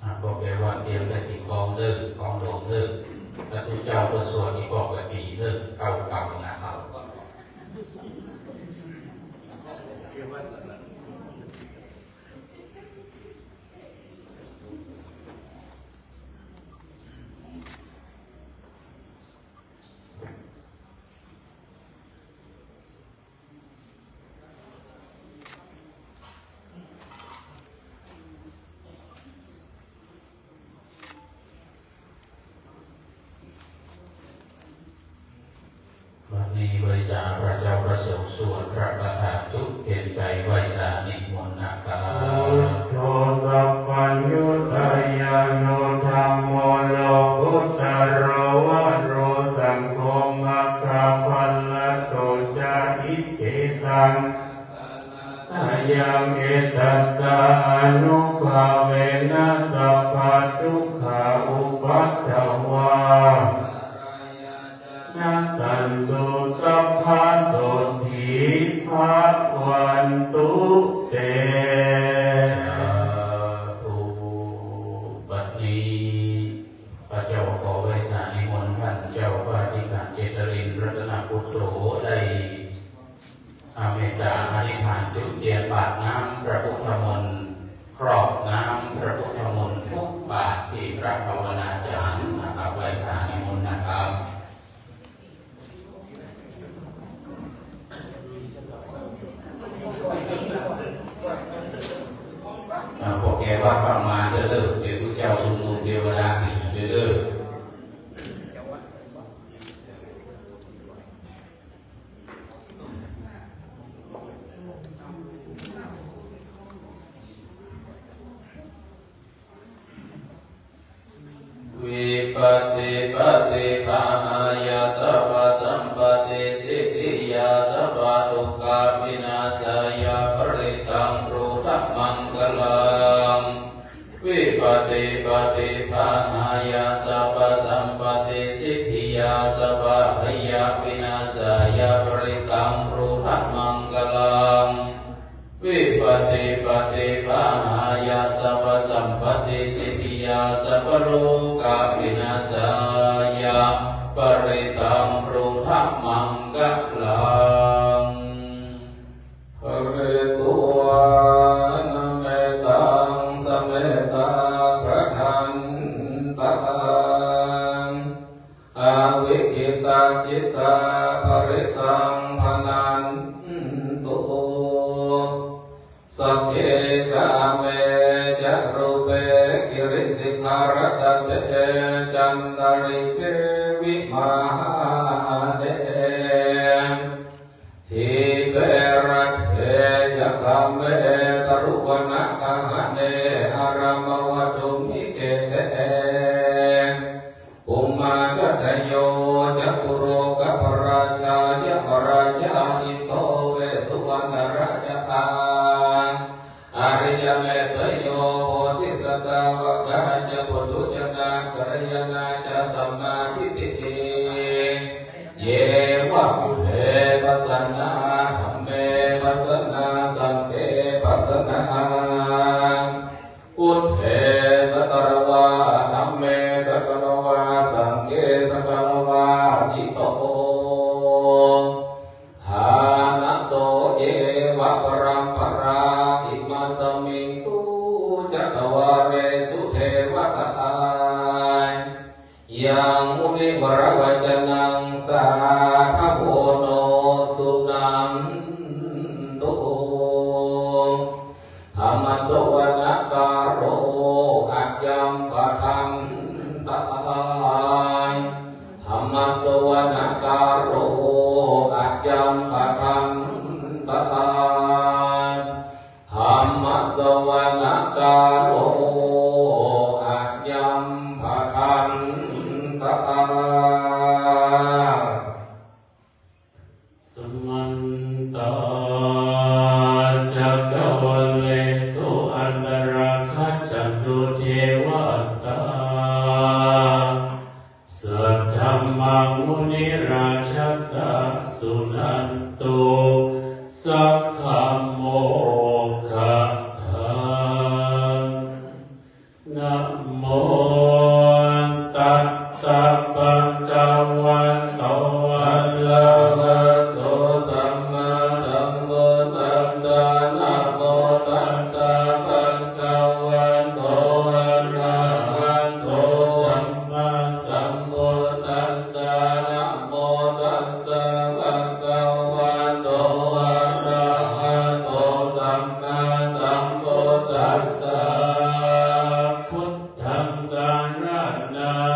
อ่ะ ก็แปลว่าเตรียมได้ที่กองเด้อ กองหลวงเด้อ แล้วทุกเจ้าก็สวดอีกปกติเด้อ เข้ากรรมนะครับ วันนี้ไหว้สาพระเจ้าพระสงฆ์ สวดพระคาถาจุดเทียนชัยไหว้สานิมนต์นะครับ Buddho sabbaññutañāṇo, dhammo lokuttaro varo, saṅgho maggaphalaṭṭho ca, iccetāna ratanattayaṃ, etassa ānubhāvena sabba dukkhā upaddavā nassantu, sabbā sotthī bhavantu te. สาธุ บัดนี้ เจ้าขอไหว้สานิมนต์ท่านเจ้าพระอธิการเจตรินทร์รัตนปุตโต ได้อาเมตตาอธิษฐานจุดเทียนบาตรน้ำพระพุทธมนต์ ครอบน้ำพระพุทธมนต์ทุกบาตรที่พระภาวนาจารย์นะครับ ไหว้สานิมนต์นะครับ อ่า พวกแกว่าฟังมาเด้อ เด้อ เป็นผู้เจ้าชุมนุมเทวดาอีกเด้อ เด้อ Vipattipaṭibāhāya sabbasampattisiddhiyā sabbadukkhavināsāya parittaṃ brūtha maṅgalaṃ. Vipattipaṭibāhāya sabbasampattisiddhiyā sabbabhayavināsāya parittaṃ brūtha maṅgalaṃ. Vipattipaṭibāhāya sabbasampattisiddhiyā sabbalokavināsāya parittaṃ brūtha maṅgalaṃ. Pharitvāna mettaṃ samettā bhadantā avikkhittacittā parittaṃ bhaṇantu. Sagge kāme ca rūpe girisikharataṭe cantalikkhe vimāne, dīpe raṭṭhe ca gāme taruvanagahane aramavatthumhi khette, bhummā cādayo ca pulokapālajā yamarājāhito vesuvanarājā, ariyametteyyo bodhisattāvakā ca puthujjanā kalyāṇā ca sammādiṭṭhi. Ye vā buddhe pasannā dhamme pasannā saṅghe pasannā, buddhe sakkatvā dhamme sakkatvā saṅghe sakkatvāhito, ṭhānaso yeva paramparā imasmiṃ su catvāresu devatā yaṃ munivaravacanaṃ sādhavo no suṇantu. Dhammassavanakālo ayampadaṃ. Dhammassavanakālo ayampadaṃ. Dhammassavanakālo ayampadaṃ. Samantā cakkavāḷesu atrāgacchantu devatā, saddhammaṃ munirājassa suṇantu saggamokkhadaṃ. Namo tassa bhagavato arahato sammāsambuddhassa. Namo tassa bhagavato arahato sammāsambuddhassa. Namo tassa bhagavato arahato sammāsambuddhassa. Buddhaṃ saraṇaṃ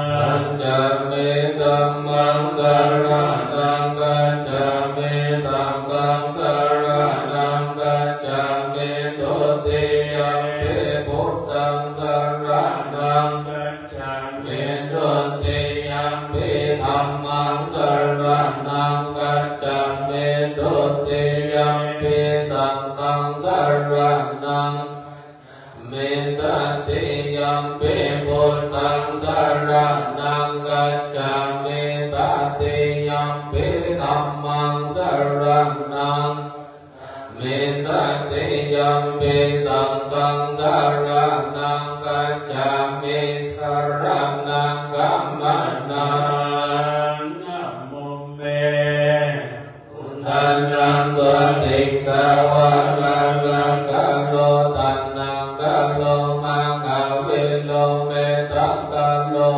gacchāmi. Dhammaṃ saraṇaṃ gacchāmi. Saṅghaṃ saraṇaṃ gacchāmi. Dutiyampi buddhaṃ saraṇaṃ gacchāmi. Dutiyampi dhammaṃ saraṇaṃ gacchāmi. Dutiyampi saṅghaṃ saraṇaṃ gacchāmi. Tatiyampi buddhaṃ saraṇaṃ gacchāmi. Tatiyampi dhammaṃ saraṇaṃ gacchāmi. Tatiyampi saṅghaṃ saraṇaṃ gacchāmi. Saraṇaṃ gam Namo me. Udānaṃ dvattiṃsavāna nāgā nodānaṃ kālo mahāvīro Mettākāro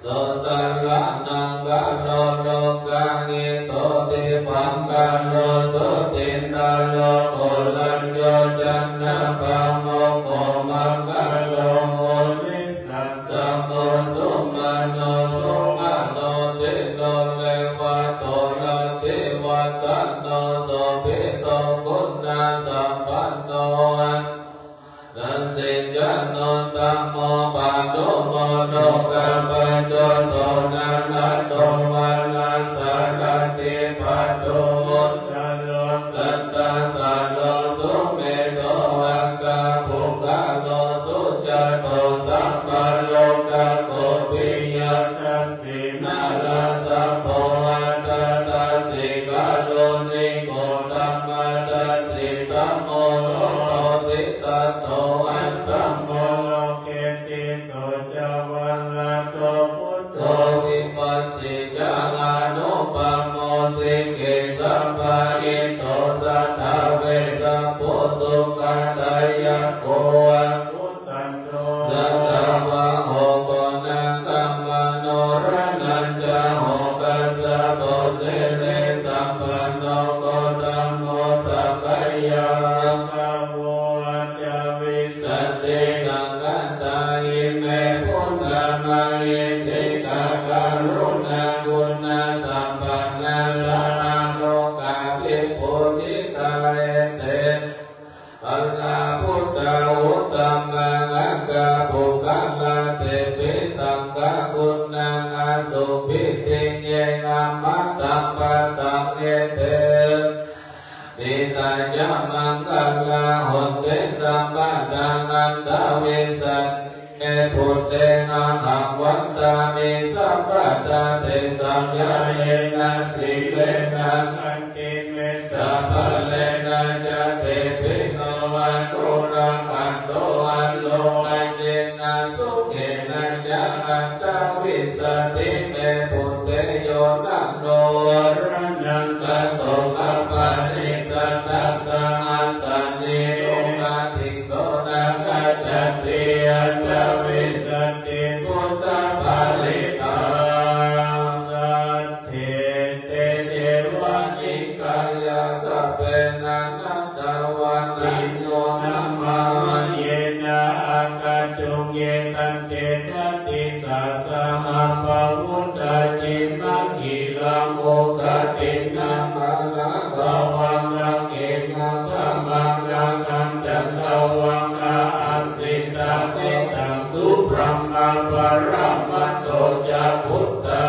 Sosaraṇakāro Lokahito Dīpaṅkaro Jotindharo Koṇḍañño Janapāmokkho Maṅgalo Munisāsako Sumano Sugalo Thero Revato Rativaḍḍhano Sobhito Guṇasampanno dassi janottamo padumo lokapajjoto nānattho vanasaratī padumu ttaro santasaro sumedho aggapuggalā sujāto sabbalokaggo piyadassī narāsabho atthadassī kāruṇiko dhammadassi dhammo lohitassi tato asamo loke tisso ca varadho buddho vipassī ca anūpamo sikhī sabbahito satthā vessabhū sukhadāyako akusandho sattāvaho koṇāgamano raṇañjaho kassapo sirisampanno gotamo sakyapuggalo aṭṭhavīsati saṅkhāṭā ime buddhā mahiddhikā karuṇāguṇasampannā jinālokavidūsikā ete pala buddhā uttamaṃ aggapuggalā tepisaṅghaguṇaṃ asuviddhi ye amataṃ padaṃ ete pita ca maṅgalā honti sabbadā aṭṭhavīsati me buddhe ahaṃ vandāmi sabbadā tesaṃ ñāṇena sīlena khantimettābalena ca tepi no anurakkhantu ārogyena sukhena ca aṭṭhavīsati me buddhe yo na no saraṇaṃ gato appaṭissattassa āsanīyo adhiso na gacchati aṭṭhavīsati buddhapālitā saddhi te ceva nikāyā sabbe nānattavaṇṇino dhammaṃ yena āgañchuṃ ye taṃ cetati sāsahaṃ pavutthajinaṃ khīlaṃ oghatiṇṇaṃ māraṃ sawāhakena kamaṃ nāgaṃ candamāgā asitātitaṃ subrahmā paramatto ca buddhā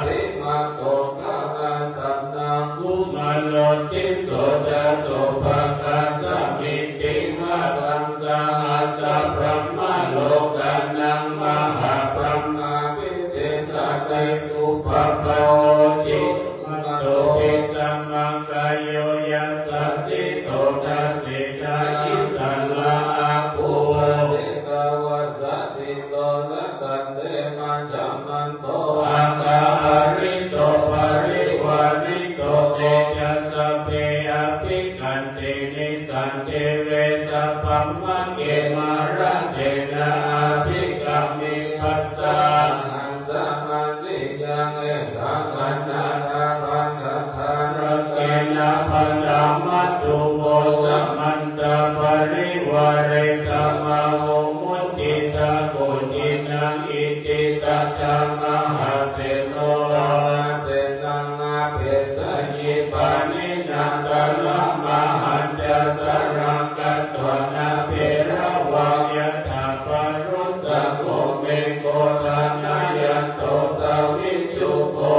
dhīmato saraṇakumāro tisso ca sopāga samitiṃ varaṃ sahassabrahmalokānaṃ mahābrahmābhitiṭṭhati upapanno jitupaddavissamaṃ kāyo yasassi so dasettha issarā āguṃ. Upāsikavasatthi to sattante majjhamanto āga hārito parivārito te ca sabbe abhikkante nisantave sabrahmake mārasenā abhikkāmi passa samaṇiyaṃ etha gaṇhatha bandhatha rāgena bandhamatthu vo samantā parivāretha mā vo muñcittha koci naṃ iti tattha mahāseno mahāsenaṃ apesayi pāṇinā talamāhañca saraṃ katvāna bheravaṃ yathā pārussako megho thanayanto savijjuko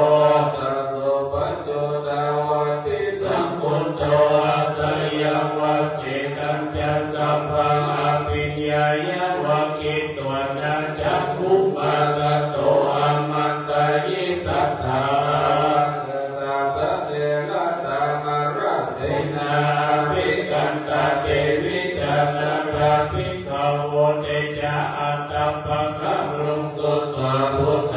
taso paccudāvatti saṅkuddho asayaṃvase tañca sabbaṃ abhiññāya vavakkhitvāna cakkhumā tato āmantayi satthā sāvakā sāsane rata mārasenā abhikkantā te vijānātha bhikkhavo. Te ca ātappamakaruṃ sutvā buddha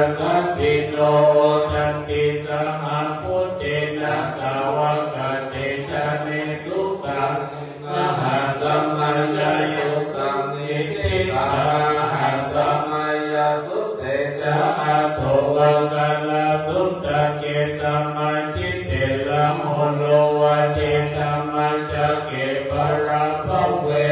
yasassino. Hotanti saha bhūtena sāvakā te janesutāni mahāsamayā. Susammiñjitā mahāsamayā suddhā ca aṭṭhavā kālā suddhā ke samādhiṭṭhī rāhulā vate dhammacakke paṭhabbave.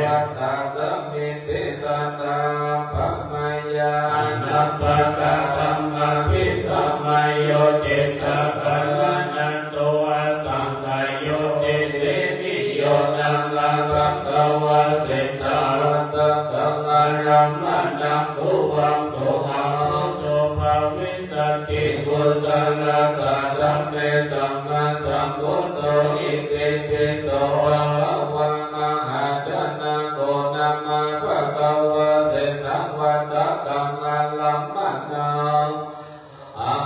Vātā samitiṭṭhantā appamāyā anāpatā dhammā abhisamāyo cittaṃ kālānato asaṅkhāyo. Itiniyo nāma bhagavā seṭṭhavattakaṃ ārammaṇaṃ tuvaṃ sohaṃ buddho bhavissāti. Kusalā tā dhamme sammāsambuddho itipi so bhagavā mahājanako nāma bhagavā seṭṭhavattakaṃ ārammaṇaṃ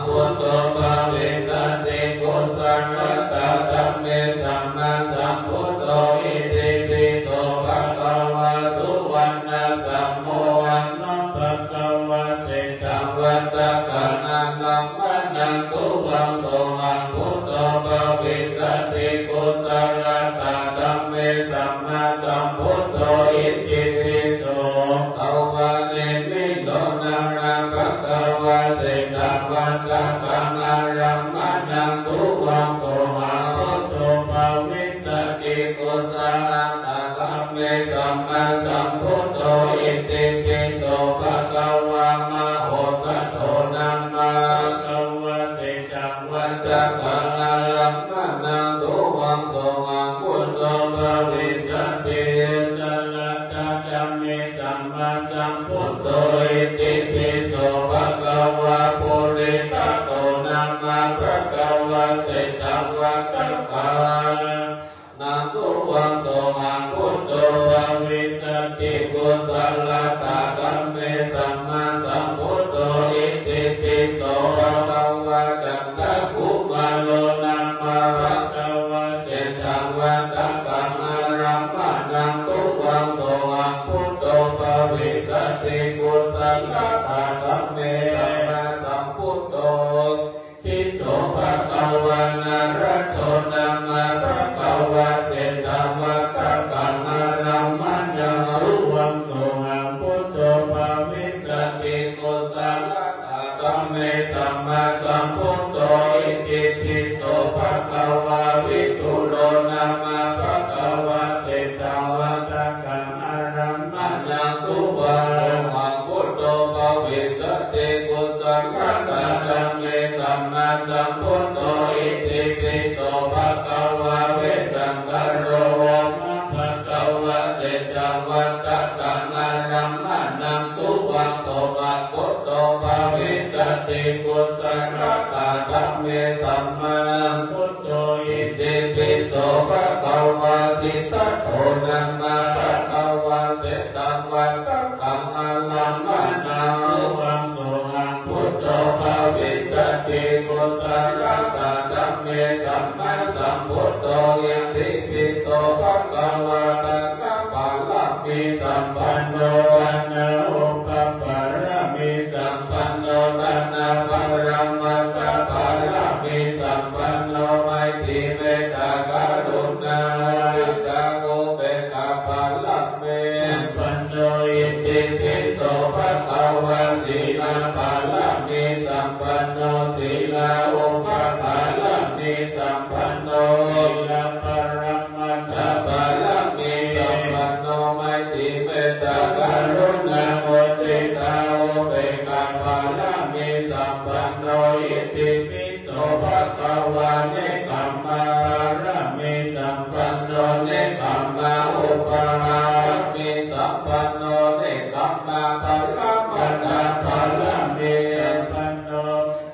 buddho bhavissāti. Kusalā tā dhamme sammāsambuddho itipi so bhagavā suvaṇṇasambhuvaṃ nāma bhagavā seṭṭhavattakaṃ ārammaṇaṃ tuvaṃ sohaṃ buddho bhavissāti. Kusalā tā dhamme sammāsambuddho itipi so bhagavā nimmino nāma bhagavā seṭṭhavattakaṃ ārammaṇaṃ tuvaṃ sohaṃ buddho bhavissāti. Kusalā tā dhamme sammāsambuddho itipi so bhagavā mahosato nāma bhagavā seṭṭhavattakaṃ ārammaṇaṃ tuvaṃ sohaṃ buddho bhavissāti. Kusalā tā dhamme sammāsambuddho itipi so bhagavā purittato nāma bhagavā seṭṭhavattakaṃ ārammaṇaṃ tuvaṃ sohaṃ buddho bhavissāti. Kusalā tā dhamme sammāsambuddho itipi so bhagavā candakumāro nāma bhagavā seṭṭhavattakaṃ ārammaṇaṃ tuvaṃ sohaṃ buddho bhavissāti. Kusalā tā dhamme sammāsambuddho itipi so bhagavā nārado nāma bhagavā seṭṭhavattakaṃ ārammaṇaṃ tuvaṃ sohaṃ buddho bhavissāti. Kusalā tā dhamme sammāsambuddho itipi so bhagavā vidūro nāma bhagavā seṭṭhavattakaṃ ārammaṇaṃ tuvaṃ sohaṃ buddho bhavissāti. Kusalā tā dhamme sammāsambuddho itipi so bhagavā vessākaro nāma bhagavā seṭṭhavattakaṃ ārammaṇaṃ tuvaṃ sohaṃ buddho bhavissāti. Kusalā tā dhamme sammāsambud dho itipi so bhagavā siddhato nāma bhagavā seṭṭhavattakaṃ ārammaṇaṃ tuvaṃ sohaṃ buddho bhavissāti. Kusalā tā dhamme sammāsambuddho itipi so bhagavā dānapāramī sampanno dānaupapāramī sampanno dāna paramatthapāramī sampanno maitrī mettā karuṇā muditā upekkhāpāramī sampanno itipi so bhagavā sīlapāramī sampanno sīlaupapāramī sampanno sīla paramatthapāramī sampanno maitrī mettā karuṇā muditā upekkhāpāramī sampanno itipi so bhagavā nekkhammapāramī sampanno nekkhammaupapāramī sampanno nekkhamma paramatthapāramī sampanno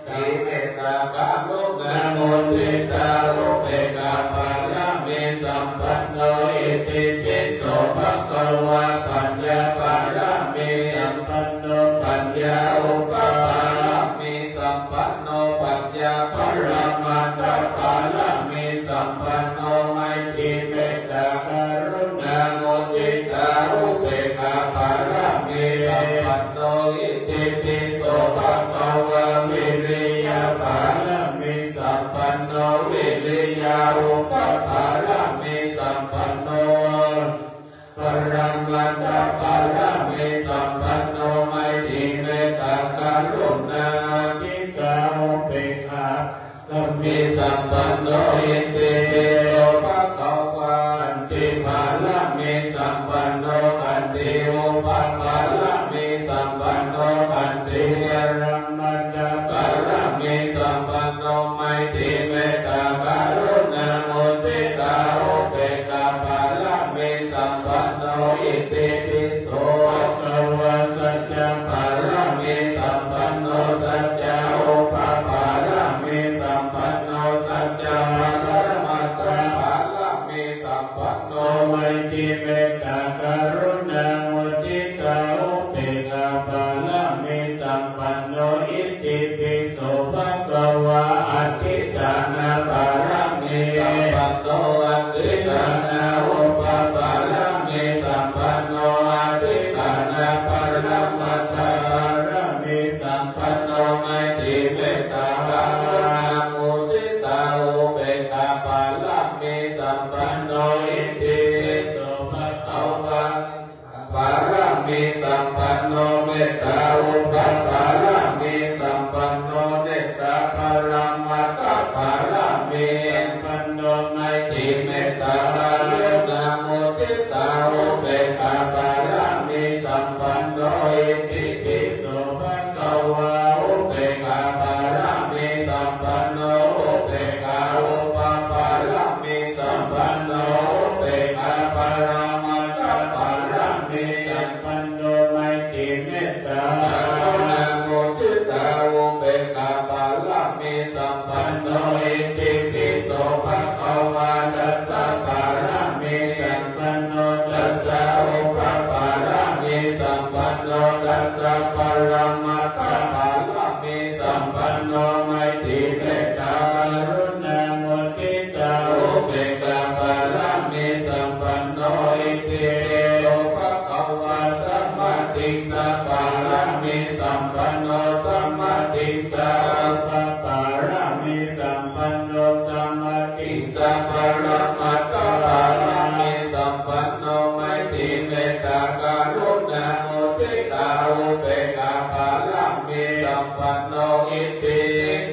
maitrī mettā karuṇā muditā upekkhāpāramī sampanno itipi so bhagavā paññāpāramī sampanno paññāupapāramī sampanno paññāparamatthapāramī sampanno maitrī mettā karuṇā muditā upekkhāpāramī sampanno itipi so bhagavā sampanno iti pi so bhagavā. Khanti pāramī sampanno, khanti upapāramī sampanno, khanti paramattha pāramī sampanno, maitrī mettā karuṇā muditā upekkhā pāramī sampanno iti pi so bhagavā. Sacca pāramī sampanno, sacca upapāramī sampanno, sacca paramattha pāramī sampanno, maitrī mettā karuṇā muditā upekkhā pāramī sampanno iti pi so bhagavā. Adhiṭṭhāna pāramī sampanno, adhiṭṭhāna upapāramī sampanno, adhiṭṭhāna paramattha pāramī sampanno, maitrī mettā karuṇā muditā upekkhā pāramī sampanno iti pi so bhagavā. Pāramī sampanno, mettā upapāramī sampanno, mettā paramattha pāramī sampanno, maitrī mettā karuṇā muditā upekkhā pāramī sampanno iti pi so bhagavā. Upekkhā pāramī sampanno, upekkhā upapāramī sampanno, upekkhā paramattha pāramī sampanno, maitrī mettā karuṇā muditā upekkhā pāramī sampanno iti pi so bhagavā. Dasa pāramī sampanno, dasa upapāramī sampanno, dasa paramattha pāramī sampanno, maitrī mettā karuṇā muditā upekkhā pāramī sampanno iti pi so bhagavā. Samādhissa pāramī sampanno, samādhissa upapāramī sampanno, samādhissa paramattha pāramī sampanno, maitrī mettā karuṇā muditā upekkhā pāramī sampanno iti pi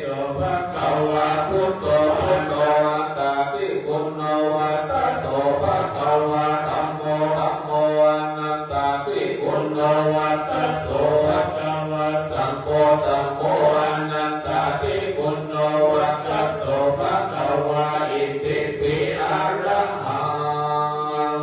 so bhagavā. Buddho buddho attāti guṇo vata so bhagavā. Dhammo dhammo anattāti guṇo vata so bhagavā. Saṅgho saṅgho anattāti guṇo vata so bhagavā. Iti pi arahaṃ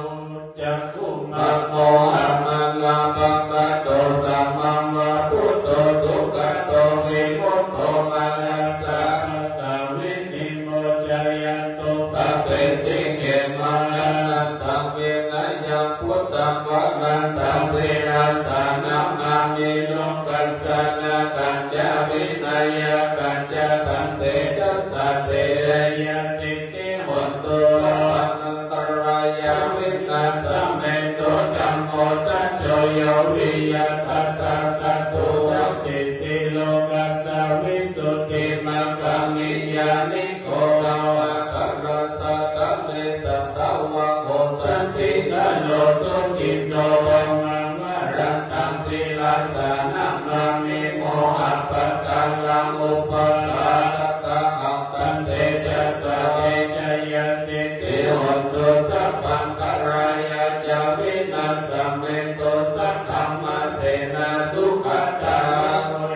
cakkhumaṃ mohamalāpakaṭṭo sammāvabhūto sugato vimutto mārassa pāsā vinimocayanto pāpesi khemaṃ. Anantaṃ vinayaṃ buddhaṃ varantaṃ sirasā namāmi lokassa nāthañca vināyakañca tantejasā te jayasiddhi hotu sabbantarāyā vināsamentu. Dhammo dhajo yo viya tassa satthu dasesi lokassa visuddhimaggaṃ niyyāniko dvattarassa dhamme satthavāho santikarā sukhito. Brahmaṃ varantaṃ sirasā namāmi mohappadālaṃ upasantadāhaṃ tantejasā te jayasiddhi hotu sabbantarāyā ca vināsamentu. Saddhammasenā sugatā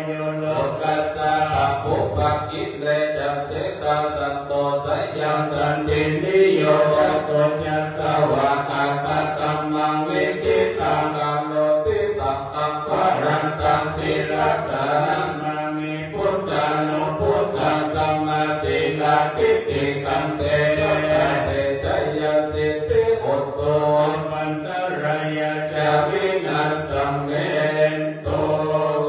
yo lokassa pāpūpakilesajetā santo sayaṃ santindriyo cato ca svākkhātadhammaṃ viditaṃ karoti. Saṅghaṃ varantaṃ sirasā namāmi buddhānubuddhaṃ sammāsīladiṭṭhiṃ tantejasā te jayasiddhi hotu sabbantarāyā ca vināsamentu.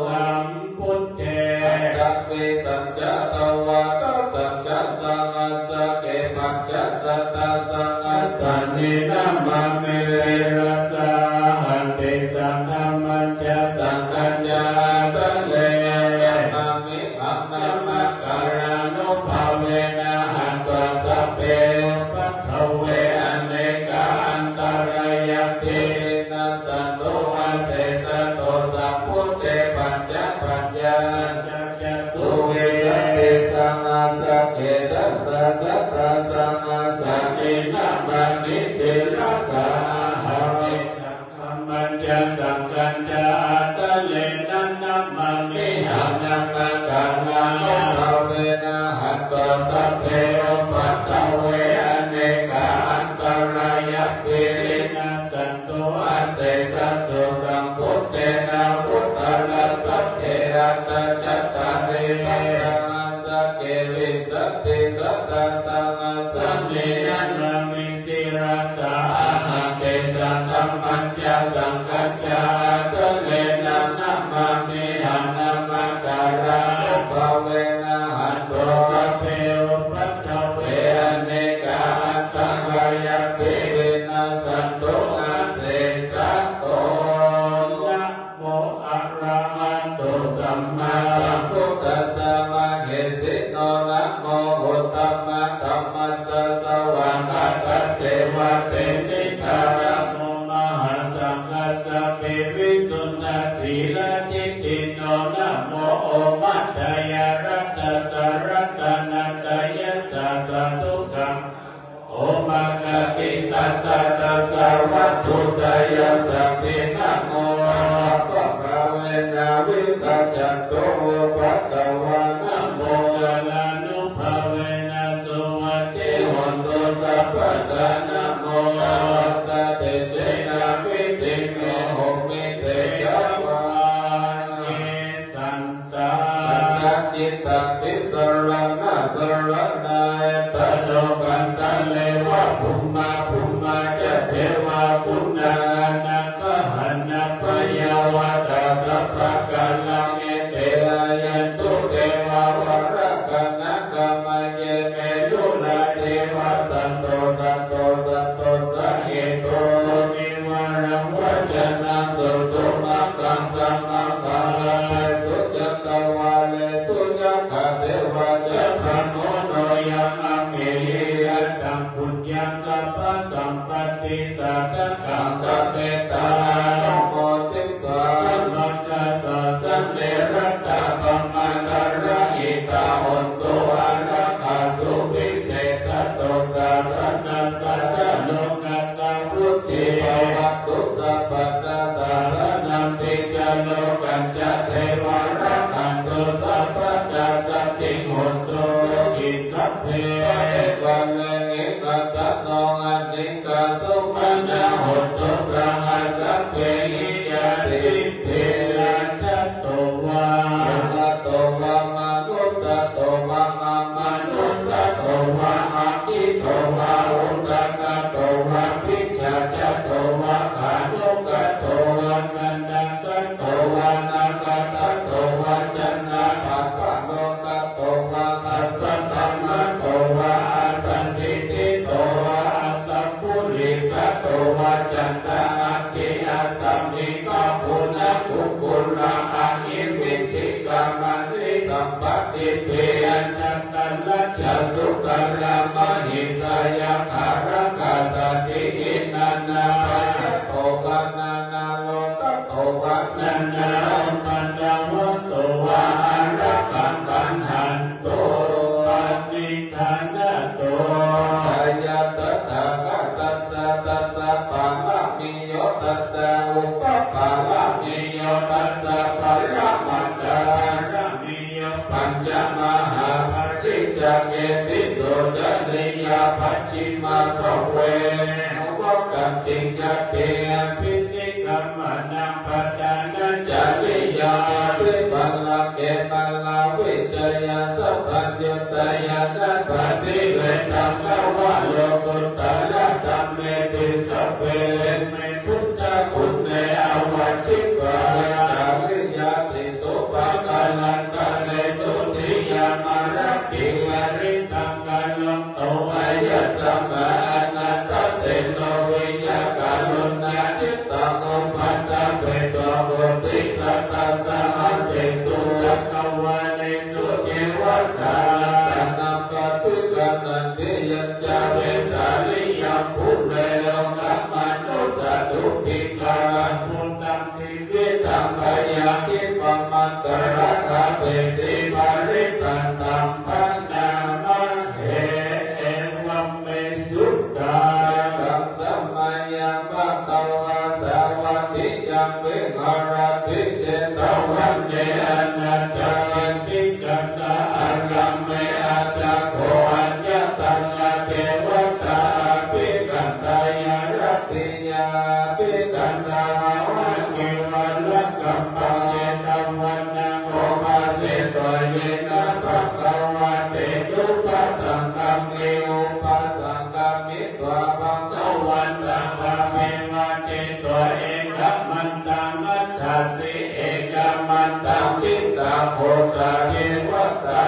Sambuddhe aṭṭhavīsañca dvādasañca sahassake pañcasatasahassāni namāmi sirasā ahaṃ. Tesaṃ dhammañca saṅghañca ādarena namāmihaṃ. Namakārānubhāvena hantvā sabbe upaddave anekā antarāyāpi vinassantu asesato. Sambuddhe pañcapaññāsañca catuvīsatisahassake dasa Ittha tisaraṇa saraṇaṃ, tathāgatā devā bhummā, bhummā ca devā guṇānakkhaṇappayyāvātā sabbakālaṃ, ete āyantu devā valāhakā nāgā, mahiddhā veruḷhā devā saṇṭho, saṇṭho, saṇṭho sahetu, munivaravacanaṃ suṇotu maggaṃ samaggāya, sabbesu cakkavāḷesu yakkhā devā ca brahmā, no yaṃ amhehi yataṃ puññaṃ sabbasampattisādhakaṃ, sabbetānumoditvā samaggāya sāsane ratā pamādarahitā hontu, ārākkhā suvisesato sāsanassa ca lokassa vuḍḍhī bhavatu sabbadā. Sāsanampi ca lokañca devā rakkhantu sabbadā, saṅtiṃ hontu sukhī sabbe. Sabbe pāṇino iddhano anīghā sumanā hontu saha sabbehi ñātibhi. Rājato vā corato vā manussato vā amanussato vā aggito vā udakato vā pisācato vā khāṇukato vā kaṇṭakato vā nakkhattato vā janapadarogato vā asaddhammato vā asandiṭṭhito vā asappurisato vā caṇḍahatthi-assa-miga-guṇa-kukkura-ahi-vicchika-maṇi-sampattipi-añjatarajjha sukara-mahesa-yakkhā-rakkhasādīhi nānābhayato vā nānārogato vā nānāupaddavato vā ārakkhaṃ gaṇhantu paṇidhānato. Jaya tathāgatassa dasa pāramiyo dasa upapāramiyo dasa paramatthapāramiyo pañca mahāpariccāge tisso cariyapajjhimabbhave navakantiṃ jātiṃ abhini kkhamanaṃ padhānacariyaṃ abhipālake māravijayaṃ sabbaññutañāṇappaṭivedhaṃ nava lokuttaradhammeti sabbehime buddhaguṇe āvajjitvā vesāliyā tīsu pākārantaresu tiyāmarattiṃ ariṭṭhaṃ karonto āyasmā anaṭṭhatejo viya kāruññacittaṃ upaṭṭhapetvā koṭisatasahassesu cakkavāḷesu devatā sāmaṃ paṭiggaṇhanti yañca vesāliyaṃ pure rogāmanussadubbhikkhā sabbuṇṇaṃ tividhaṃ bhayaṃ khippamantaradhāpesi parittaṃ taṃ bhaṇāma he. Evaṃ me sutaṃ. Ekaṃ samayaṃ bhagavā sāvatthiyaṃ viharati jetavane anāthapiṇḍikassa ārāme. Atha kho aññataraṃ devatā abhikkantā yaratiyā abhikkantā mahā kevalakkhapaṃ jetavanaṃ obhāsetvā yena bhagavā tenupasaṅkami upasaṅkamitvā bhagavantaṃ abhivādetvā ekamantaṃ aṭṭhāsi. Ekamantaṃ ṭhitā kho sā devatā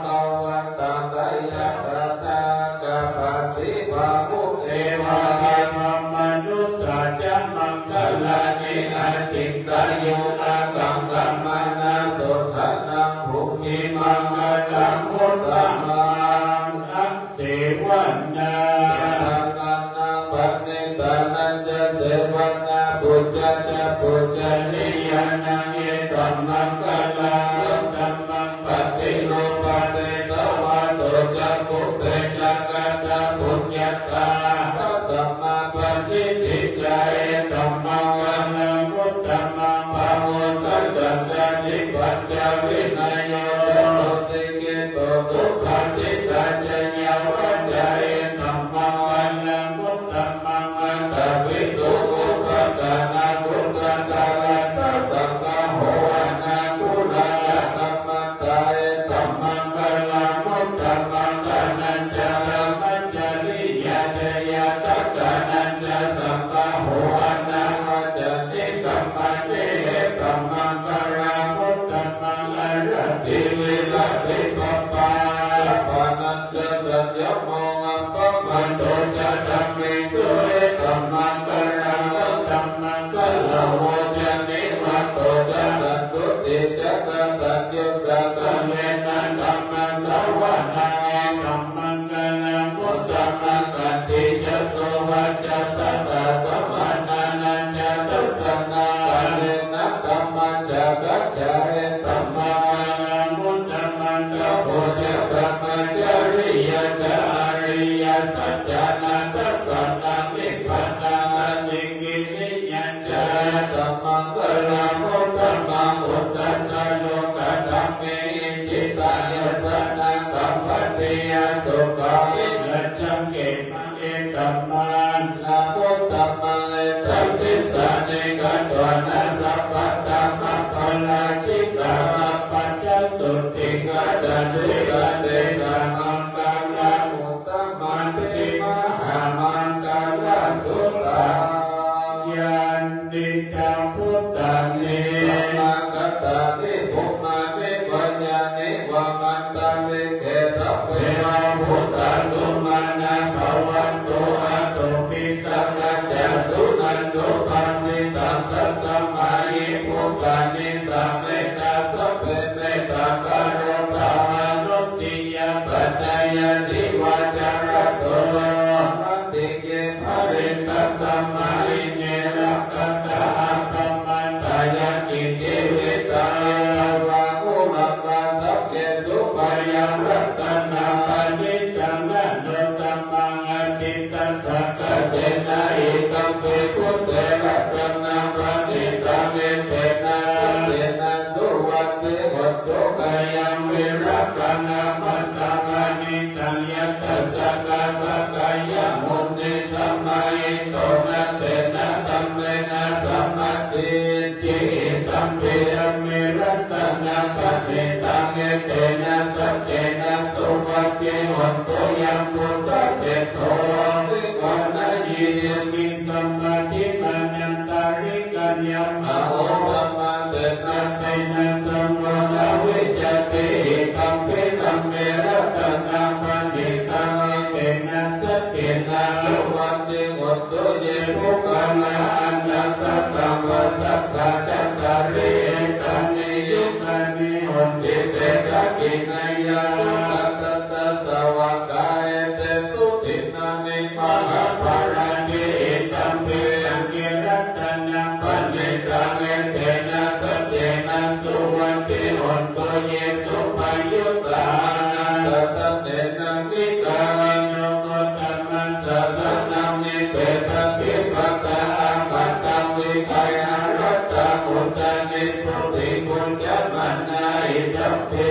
bhagavantaṃ tayasādaṃ abhāsi. Bahū devā devamanussā ca maṅgalāni acintayuṃ ākaṅkhamānā sotthānaṃ brūhi maṅgalamuttamaṃ. Asevanā. Paṇidhānañca sevanā pūjā ca pūjanīyānaṃ etammaṅgalamuttamaṃ. Paṭirūpa maṅgalamuttamaṃ. Dānañca dhammacariyā ca ñātakānañca saṅgaho anavajjāni kammāni etammaṅgalamuttamaṃ. Āratī viratī pāpā ca saññamo appamādo ca dhammesu etammaṅgalamuttamaṃ. Gāravo ca nivāto ca santuṭṭhī ca kataññutā kālena dhammassavanaṃ etammaṅgalamuttamaṃ. Khantī ca sovacassatā samaṇānañca dassanaṃ kālena dhammasākacchā etammaṅgalamuttamaṃ. Tapo ca brahmacariyā ca ariyasaccāna dassanaṃ nibbānasacchikiriyā ca etammaṅgalamuttamaṃ. Phuṭṭhassa lokadhammehi cittaṃ yassa na kampati asokavirattiṃ khemaṃ etammaṅgalamuttamaṃ. Etādisāni katvāna sabbatthamaparājitā sabbattha sotthiṃ gacchanti taṃ tesaṃ maṅgalamuttamanti mahāmaṅgalasuttaṃ. Yānīdha bhūtāni samāgatāni bhummāni vā yāni va antalikkhe sabbeva bhūtā sumanā bhavantu athopi sakkacca suṇantu bhāsitaṃ. Tasmā hi bhūtā nisāmetha sabbe mettākarontā manussiyā pajāya divā ca ratto rātri ye baliṃ tasmā hi ne rakkhatha appamattā. Yaṅkiñci vittaṃ idha vā huraṃ vā saggesu vā yaṃ ratanaṃ paṇītaṃ na no samaṃ atthi tathāgatena idampi buddhe ratanaṃ paṇītaṃ etena saccena suvatthi hotu. Khayaṃ virāgaṃ amataṃ paṇītaṃ yadajjhagā sakyamunī samāhito na tena dhammena samatthi idampi dhamme ratanaṃ paṇītaṃ etena saccena suvatthi hotu. Yaṃ buddhaseṭṭho nibbānayi sukhiṃ samādhimānantarikaññamā ho samatthena tena samo na vijjati idampi dhamme ratanaṃ paṇītaṃ etena saccena suvatthi hotu. Ye puggalā aṭṭha sataṃ pasatthā cattāri etāni yugāni honti te dakkhiṇeyyā sugatassa sāvakā etesu dinnāni mahapphalāni idampi saṅghe ratanaṃ paṇītaṃ etena saccena suvatthi hotu. Ye suppayuttā aṭṭha sataṃ nānāvikārino gotamasāsanamhi te pattipattā amataṃ vigayha laddhā mudhā nibbutiṃ bhuñjamānā idampi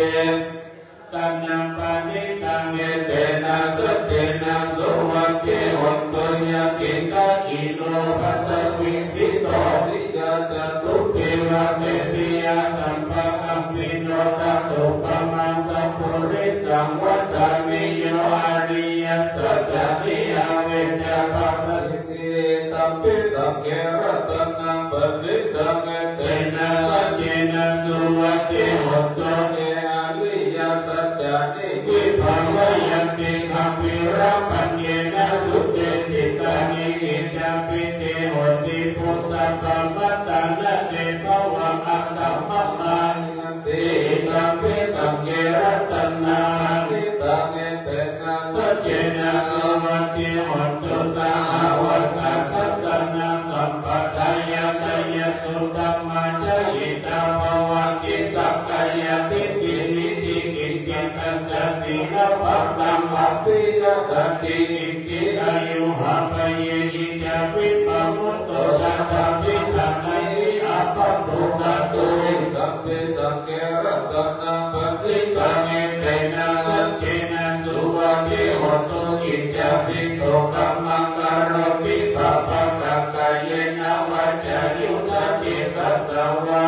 ratanaṃ paṇītaṃ etena saccena suvatthi hotu. Yaṅkiñci dakkhiṇo paṭhaviṃ sito siyā catubbhi vātebhi asampakampiyo tathūpamaṃ sappurisaṃ vadāmi yo ariyasaccāni avecca passati idampi saṅghe ratanaṃ paṇītaṃ etena saccena suvatthi hotu. Ye ariyasaccāni vibhāvayanti gambhīrapaññena sudesitāni idampi te honti phussappamatā na te bhavaṃ aṭṭhamamāyanti idampi saṅghe ratanaṃ paṇītaṃ etena saccena suvatthi hotu. Sahāvassa dassanaṃ sampādāya tayassu dhammā jahitā bhavati sakkāyadiṭṭhi vicikicchitañca sīlabbataṃ abhiyādati kiñci aññuhappayehi ca vippamutto ca dabbidhataihi appaṭivatto idampi saṅghe ratanaṃ paṇītaṃ etena saccena suvatthi hotu. Kiñcāpi so kammaṃ karoti pāpakaṃ kāyena vācāyuda cetasā vā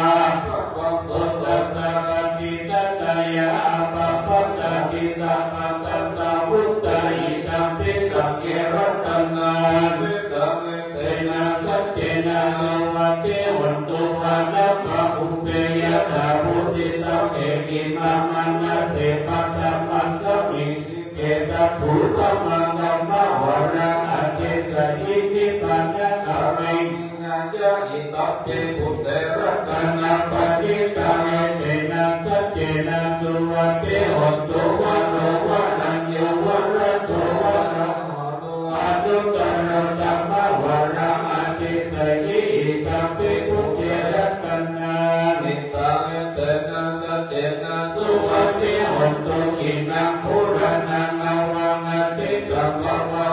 pāpaṃ so tassa paṭicchadāya appamattā Pattassa vuttā idampi saṅghe ratanaṃ. Tena saccena suvatthi hotu vanappaguppi yathā phussitagge khīṇamanase paṭhamasmiṃ dīpe tathūpamaṃ dhammavaraṃ adesayi nibbānagāmiṃ. Ñāya idampi buddhe ratanapaṇītaṃ etena saccena suvatthi hotu varo varaññū varado varo anuttaro dhammavaraṃ adesayi idampi buddhe ratanapaṇītaṃ etena saccena suvatthi hotu khīṇaṃ purāṇaṃ navaṃ natthi sambhavaṃ.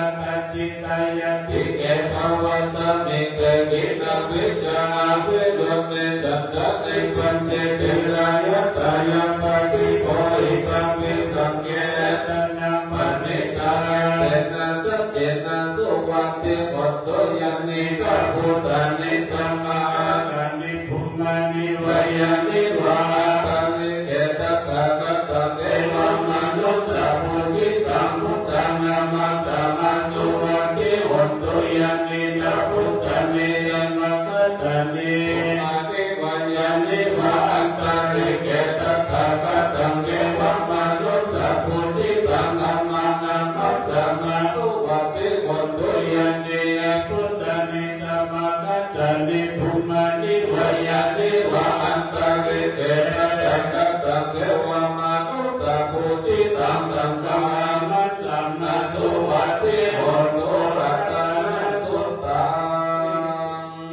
Etadisāyatike bhavasmiṃ te khīṇabījā avirūḷhichandā nibbanti dhīrā yathāyampadīpo idampi saṅghe ratanapaṇītaṃ etena saccena suvatthi hotu. Yānīdha bhūtāni samāgatāni bhummāni vā yāni va antalikkhe tathāgataṃ devamanussapūjitaṃ buddhaṃ namassāma suvatthi hotu. Yānīdha bhūtāni samāgatāni bhummāni vā yāni va antalikkhe tathāgataṃ devamanussapūjitaṃ dhammaṃ namassāma suvatthi hotu. Yānīdha bhūtāni samāgatāni bhummāni vā yāni va antalikkhe tathāgataṃ devamanussapūjitaṃ saṅghaṃ namassāma suvatthi hotu. Ratanasuttaṃ.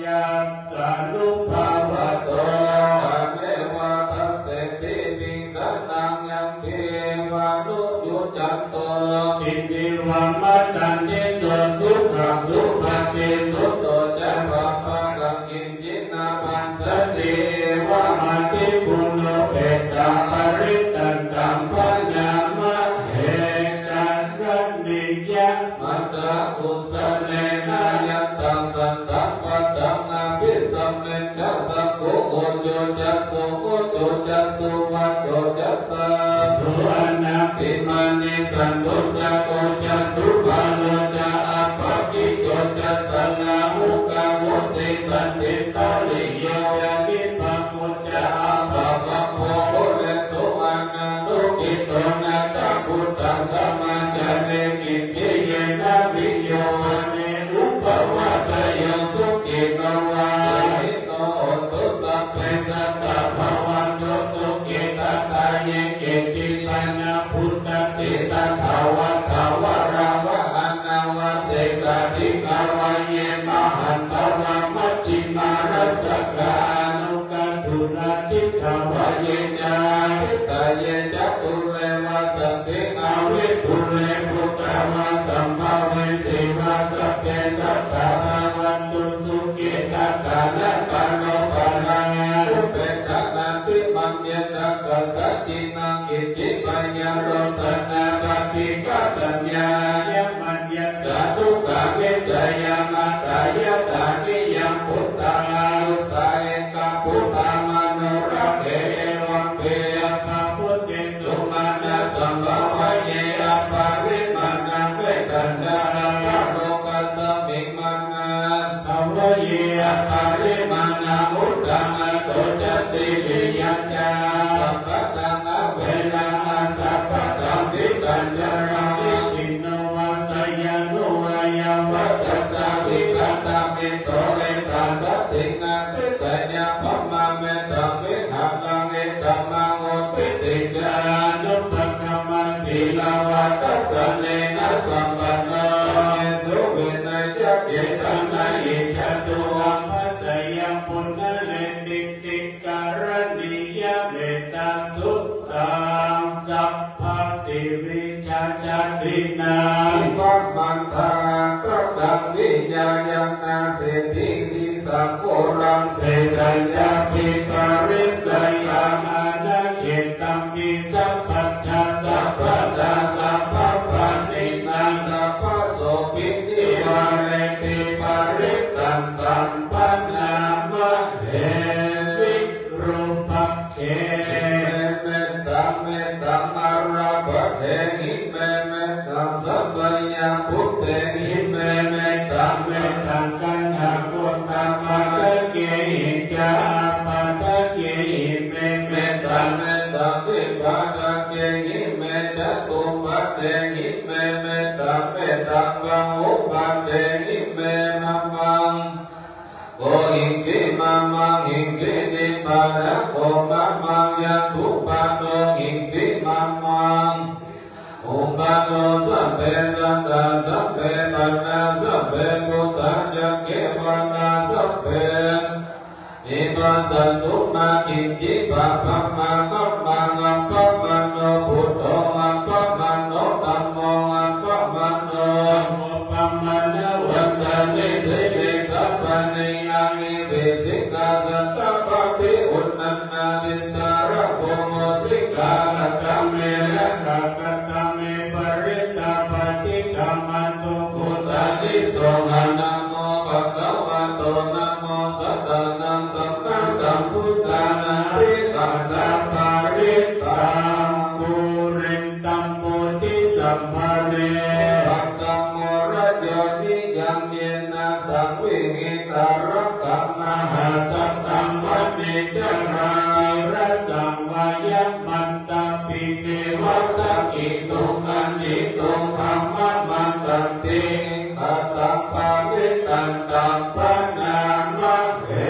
Yassānubhāvato yo hāmetvā dasseti piṃsanaṃ yampitvānuyyujjhanto khintī vā matandito sukhaṃ supati sutto ca sabbakaṃ kiñci na passati evamādiguṇūpetaṃ parittaṃ taṃ bhaṇāma he karaṇīyam attā kusalena. Yantaṃ santaṃ padaṃ abhisamecchan sakko ujū ca suhujū ca suvaco cassa sādhu anatimānī santussako ca subharo ca appakicco ca sallahukavutti santindriyo ca nipako ca appagabbho kulesu ananugiddho. Na ca khuddaṃ samācare kiñci yena viññū pare upavadeyyuṃ. Sukhino vā sukhino hontu sabbe sattā bhavantu sukhitattā. Ye keci pāṇabhūtatthi tasā vā thāvarā vā anavasesā dīghā vā ye mahantā vā majjhimā rassakā aṇukathūlā diṭṭhā vā ye ca adiṭṭhā ye ca dūre vasanti avidūre bhūtā vā sambhavesī vā sabbe sattā bhavantu sukhitattā. Na paro paraṃ anupekkhaṃ nātimaññetha katthaci naṃ kiñci byārosanā paṭighasaññā yamāniyā sā dukkhā miccāya matā. Yathā niyaṃ bhūtā anussā ekabhūtamānurakkhe evampi sabbabhūtesu mānasambhāvaye aparimāṇaṃ. Mettañca sabbalokasmiṃ mānasambhāvaye aparimāṇaṃ. Uddhaṃ adho ca tiriyañca asambādhaṃ averaṃ asapattaṃ. Tiṭṭhañcaraṃ nisinno vā sayāno vā yāvatassa vigatamiddho etaṃ satiṃ adhiṭṭheyya brahmametaṃ vihāraṃ idhamāhu. Diṭṭhiñca anupagamma sīlavā dassanena sampanno sukhī vineyya gedhaṃ na hi jātu gabbhaseyyaṃ punaretīti. Karaṇīyamettasuttaṃ sabbasīvijajjhatinaṃ imaṃ mandaṃ kaṭhaṃ niyyāya nāseti sīsaṃ koraṃ sesayāpi parissayaṃ anaggentampi sabbattha sabbadā sabbapāṇinā sabbasopi nivāreti. Parittaṃ taṃ bhaṇāma he virūpakkhe. Mettaṃ me mettaṃ ārāpathehi me mettaṃ sapaññābhūtehi me mettaṃ mettaṃ kaṇhāguttamapaṭhakehi ca āpaṭhakehi me mettaṃ mettaṃ dvipādakehi me catupādehi me mettaṃ mettaṃ bahupādehi me mamaṃ. Ko hiṃsi mamaṃ hiṃsīti pāṇako mamaṃ, yatthūpado hiṃsi mamaṃ, uppado sabbe sattā sabbe pāṇā sabbe bhūtā ca kevalā sabbe pāṇī passantu mā kiñci pāpam. Appamāṇo appamāṇo buddho appamāṇo dhammo appamāṇo saṅgho appamāṇavantāni siriṃsapāni ahi vicchikā satapadī uṇṇānābhī sarabū mūsikā. Katā me rakkhā katā me parittā paṭikkamantu bhūtāni sohaṃ. Namo bhagavato namo sattannaṃ sammāsambuddhānaṃ. Atikkantā parittaṃ pūrentu bodhisambhave pattaṃ mūlayo niyaṃ yena saṃvihitā rakkhaṃ mahāsattaṃ vane carātilasaṃ vaya mantāpi devā sakki sukhaṇi tu brahmā mantanti. Katā parittaṃ taṃ paṇāma he.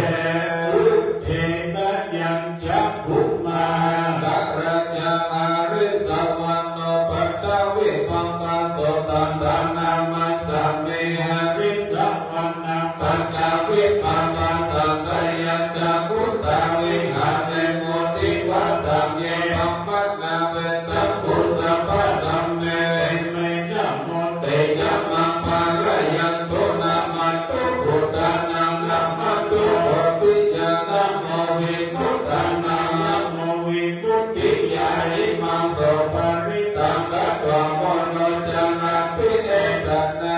Udetayañcakkhumā ākarañca harissavaṇṇo paṭhavippabhāso taṃ taṃ namassāmi harissavaṇṇaṃ paṭhavippabhāsaṃ. Tayajja guttā viharemu divā saññe brāhmaṇā vedagū sabbadhamme. Te me namo te ca maṃ pālayantu. Namatthu buddhānaṃ namatthu bodhiyā namo vimuttānaṃ namo vimuttiyā. Imaṃ so parittaṃ katvā moro janāti esanā.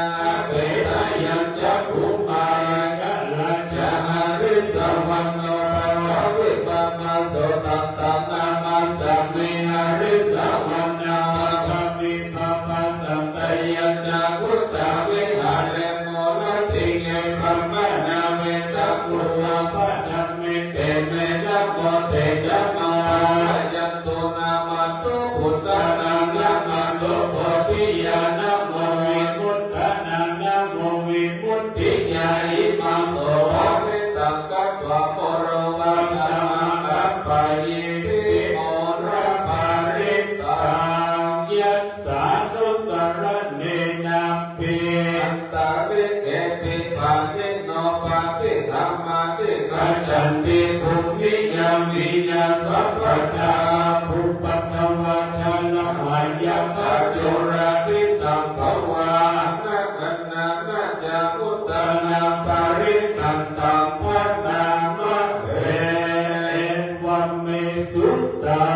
Udetayañcakkhumā ākarañca harissavaṇṇo paṭhavippabhāso taṃ taṃ namassāmi harissavaṇṇaṃ paṭhavippabhāsaṃ. Tayajja guttā viharemu rattiṃ ye brāhmaṇā vedagū sabbadhamme. Te me namo te ca maṃ pālayantu. Namatthu buddhānaṃ namatthu bodhiyā namo vimuttānaṃ namo vimuttiyā. Imaṃ so parittaṃ katvā moro vāsamakappayīti. Moraparittaṃ yassānusaraṇena pi antalikkhepi pāṇino paṭiggaṇhāti gacchanti bhūmiyaṃ viya sabbadā. Sabbupaddavā jalamaggakā coṇḍahisabhāvā nāgā nānābhūtānaṃ parittaṃ taṃ paṇāma he. Evaṃ me sutaṃ.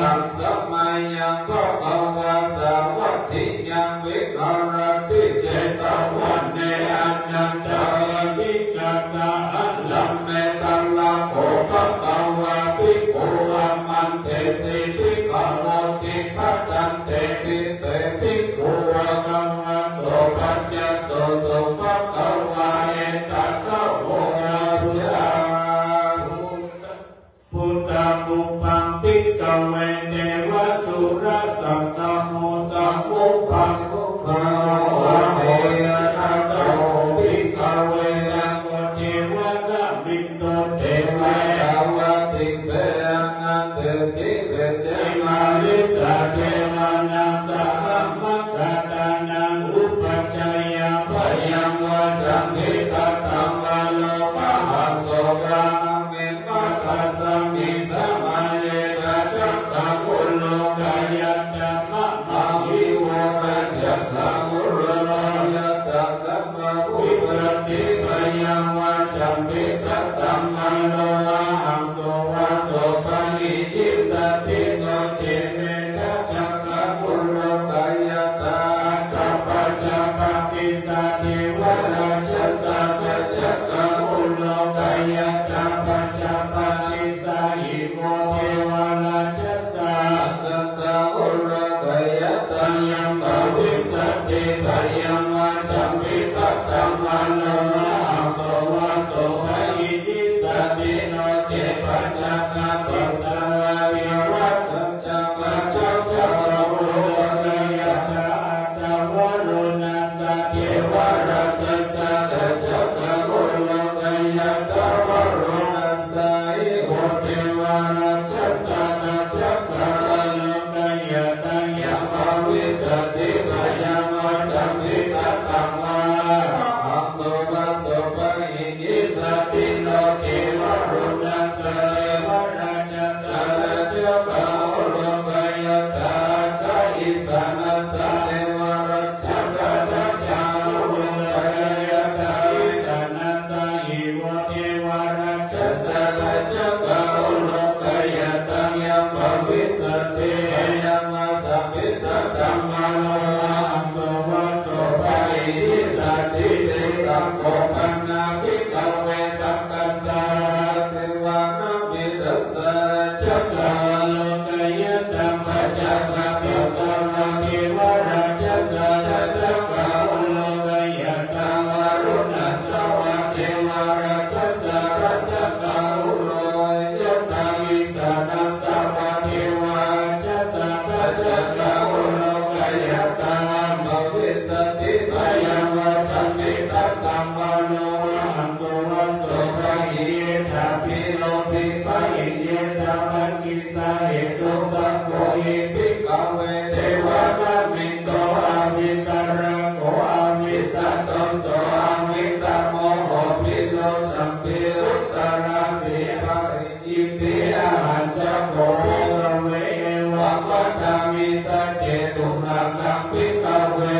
Taṃ samayaṃ bhagavā sāvatthiyaṃ viharati jetavane anantavaṇṇikāsa ārāme. Tatra kho bhagavā bhikkhū āmantesi bhikkhavoti. Bhadanteti te bhikkhū bhagavato paccassosuṃ. Bhagavā etadavoca. Bhūtapubbaṃ bhikkhave devasurasaṅgamo. Sammuppakittā bhikkhave saṅgho devānamin do devā ettāvatī ca āyuṃ devā nise ca marissa devānaṃ saha makkhātānaṃ upajjhāyā bhayaṃ vā sambhītataṃ vā lomāhaṃso vā ame mātassa miṃ samaye rājagahulokayātrā mama vivorajagulo yaṃ bhavissati bhayaṃ vā sambhitattaṃ vā, mahāsubhā subhāhi issati no ce varuṇassa devarājassa rājagahā lokayatā athā isāṇassa devarājassa rājagahā lokayatā isāṇassa ivo devarājassa rājagahā lokayatā yaṃ bhavissati bhayaṃ vā sambhitattaṃ vā, mahāsubhā subhāhi issati. Etha kho pana bhikkhave saṅghassa devānaṃ piṭassa rājagahā lokayatā pajāpātissa vā devarājassa rājagahā lokayatā varuṇassa vā devarājassa rājagahā lokayatā isāṇassa vā devarājassa rājagahā lokayatā bhavissati bhayaṃ vā sambhitattaṃ vā, mahāsubhā subhāhi. Etāpi no bhikkhave ettham ākāsahetu. Sakko hi bhikkhave devānaṃ mittā avitarako avidātoso avidāmoho piyyo ca piyuttarā sī. Iti. Ahañca kho bhikkhave evaṃ vadāmi. Sacce tumhākaṃ bhikkhave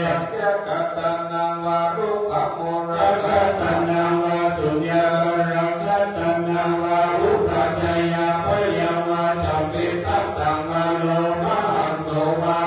sakyākatānaṃ vā dukkhamūlagatānaṃ vā suññāgāragatā vā upajjhāyā bhayaṃ vā sambhitattaṃ vā lomahaṃso vā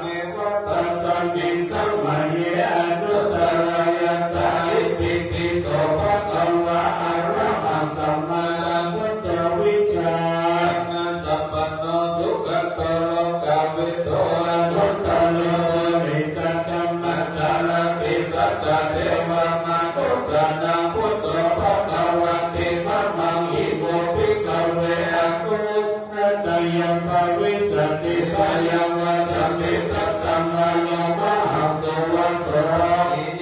neva tasmiṃ samaye anussareyyātha. Itipi so bhagavā arahaṃ sammāsambuddho vijjācaraṇasampanno sugato lokavidū anuttaro purisadammasārathi satthā devamanussānaṃ buddho bhagavāti. Mamaṃ ivo bhikkhave anuggaharattayaṃ bhavissati bhayaṃ vā sambhitattaṃ vā lomahaṃso vā so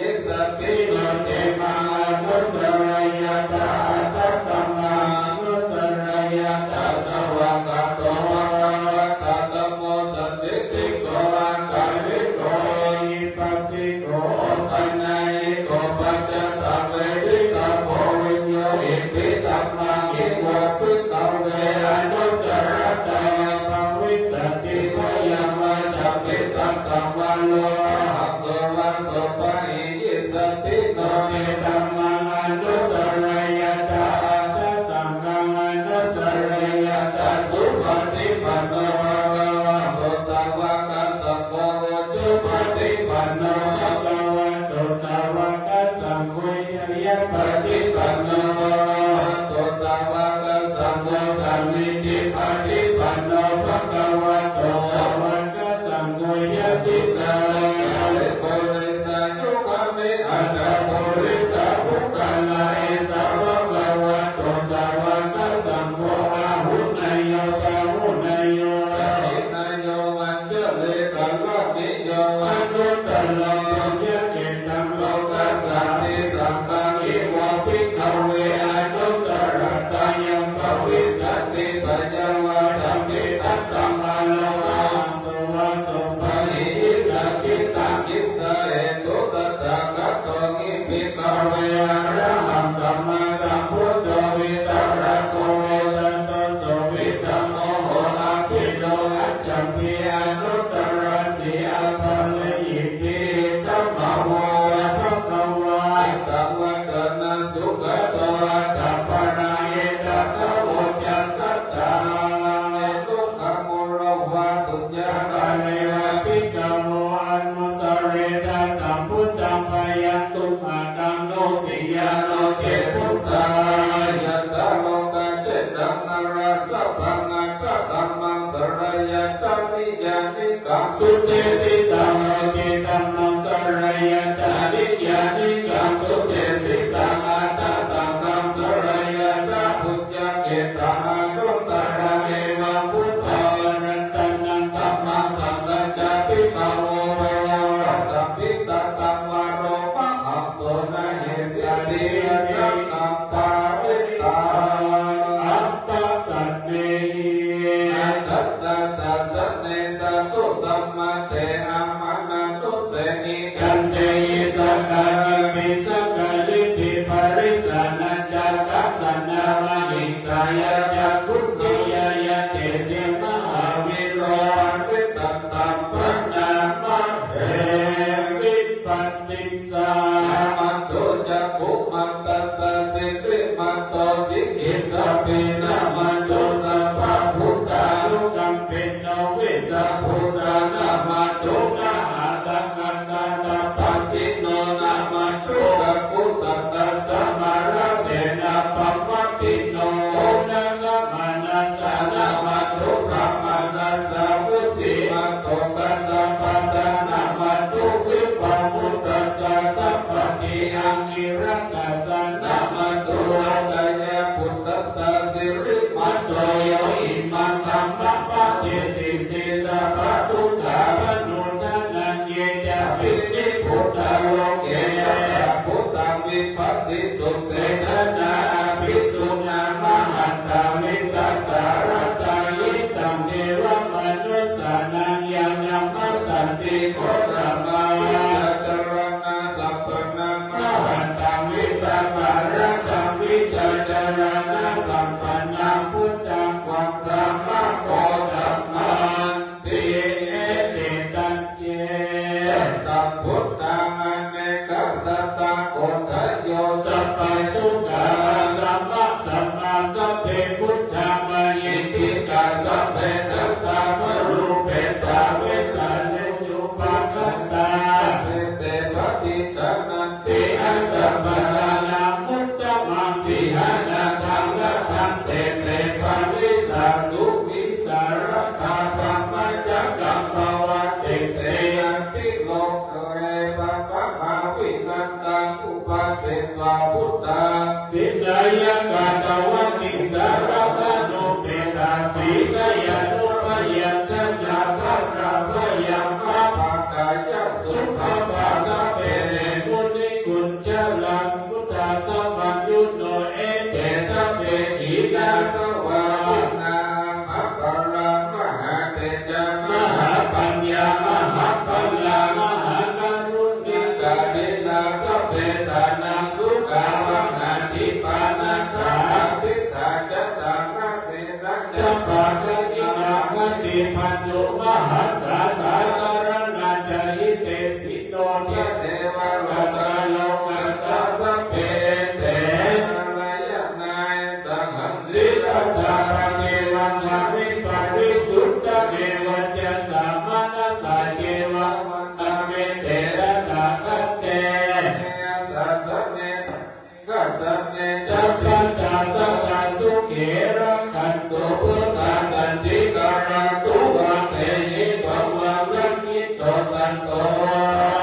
issati no ce maṃ anussareyyātha attathāmaṃ anussareyyātha. Svākkhāto bhagavatā dhammo sandiṭṭhiko akāliko ehipassiko opanayiko paccattaṃ veditabbo viññūhīti. Mamaṃ ivo bhikkhave anuggaharattayaṃ bhavissati bhayaṃ vā sambhitattaṃ vā lomahaṃso vā so pahiyissati no ce dhammaṃ anussareyyātha attasaṅghaṃ anussareyyātha. Supaṭipanno bhagavato sāvakasaṅgho, ujupaṭipanno bhagavato sāvakasaṅgho, ñāyapaṭipanno bhagavato sāvakasaṅgho, sāmīcipaṭipanno bhagavato sāvakasaṅgho, yadidaṃ cattāri purisayugāni aṭṭha purisapuggalā, esa bhagavato sāvakasaṅgho, āhuneyyo pāhuneyyo dakkhiṇeyyo añjalikaraṇīyo anuttaro puññakkhettaṃ lokassāti. Sakkaṃ ivo bhikkhave anuggaharattayaṃ bhavissati bhayaṃ vā sambhitattaṃ vā lomahaṃso vā so pahiyissati. Taṃ kissa hetuṃ tathāgato hi bhikkhave arahaṃ sammāsambuddho vītarāgo vītaraso vītamoho appiyo accabbhi anuttarāsi aparājitī. Idamavoca bhagavā. Ettāvatā ca bhagavā sugato attappalaṃ etadavoca: Satthā dukkhamūlo vā suññatā neva bhikkhavo anussaretha sambuddhaṃ bhayaṃ tumhākaṃ. Nusiyā no ce buddhā yathā lokaccettaṃ nārāsabhaṃ attadhammaṃ sārayatha niyyānikaṃ sudesitaṃ loke dhammaṃ sārayatha niyyānikaṃ sudesitaṃ aṭṭhasaṅghaṃ sārayatha puññakkhettaṃ anuttaraṃ. Evaṃ buddho ratanaṃ dhammaṃ saṅghañca bhikkhavo bhayā vā sambhitattaṃ vā lomahaṃso na hessati. Yathākaṃ bhāvitāṃ appasannehi aṭṭhassa sāsane sādhu sā Mate amanussehi. Tantehi sakkāri pisakkāri viparisānañca dassanamayingsa yā cakkhunti yāyadesi mahāvīro aritattam paṇāmahe. Vipassissa. Namatthu cakkhumantassa sirimato sikhissāpi. Namatthu sabbabhūtānukampino vijjabhujā. Namatthu mahānagarassa tapassino. Namatthu kakusandhassa mārasenāpamaddino nāgam manassa. Namatthu brāhmaṇassa vusīmato kassapassa. Namatthu vippamuttassa sabbadhi aṅgīrakassa. Namatthu sakyaputtassa sirīmato yo imaṃ dhammaṃ padesisi. Sabbadukkhapaṇuddanaṃ ye cāpi nibbutā loke yathābhūtaṃ vipassisuṃ te janā apisuṇā mahantā vītasāradā. Hitaṃ devamanussānaṃ yaṃ namassanti ghoramā vijjācaraṇasampannaṃ mahantaṃ vītasāradaṃ vijjācaraṇasampannaṃ buddhaṃ vandāma gotamanti. Ete tañce sambuddhā anekasatakoṭāyo sabbadukkhapasamā sammā sabbe buddhā mahiddhikā sabbe dasabalūpetā vessālī cupagatā sabbe te paṭijānanti asambādhānamuttamaṃ sīhanatthaṃ. Labhantatthe parisāsu vītarāgā brahmacakkaṃ pavattite. Atthi loke brahmā vītasānaṃ upādetvā buddhaṃ vineyya katvāna sārabhānupetā sīhayānubyañjanā gārabhayamābhātā yā supabbā sabbe te munikuñjarā muda samaññuno ete sabbe khīṇāsavā nāma parā mahātejā mahāpaññā mahābala mahākāruṇikā dhīrā sabbesaṃ sukhavahaṃ ādhipā nātha āditā ca dānaṃ ca pāṇinā khattiṃ bandhuṃ mahāsāsanaṃ ca hitesino ca devā rājā lokassa sabbe te nārayanāya saha sirasā paṭivādāmi parisuddhāmi vacasā manasā ceva vandāmi te tathāgate sāsane gatane ca paccattaṃ sukhī rakkhantu buddhaṃ santiṃ karotu aggahi bhavaṃ rakkhito santo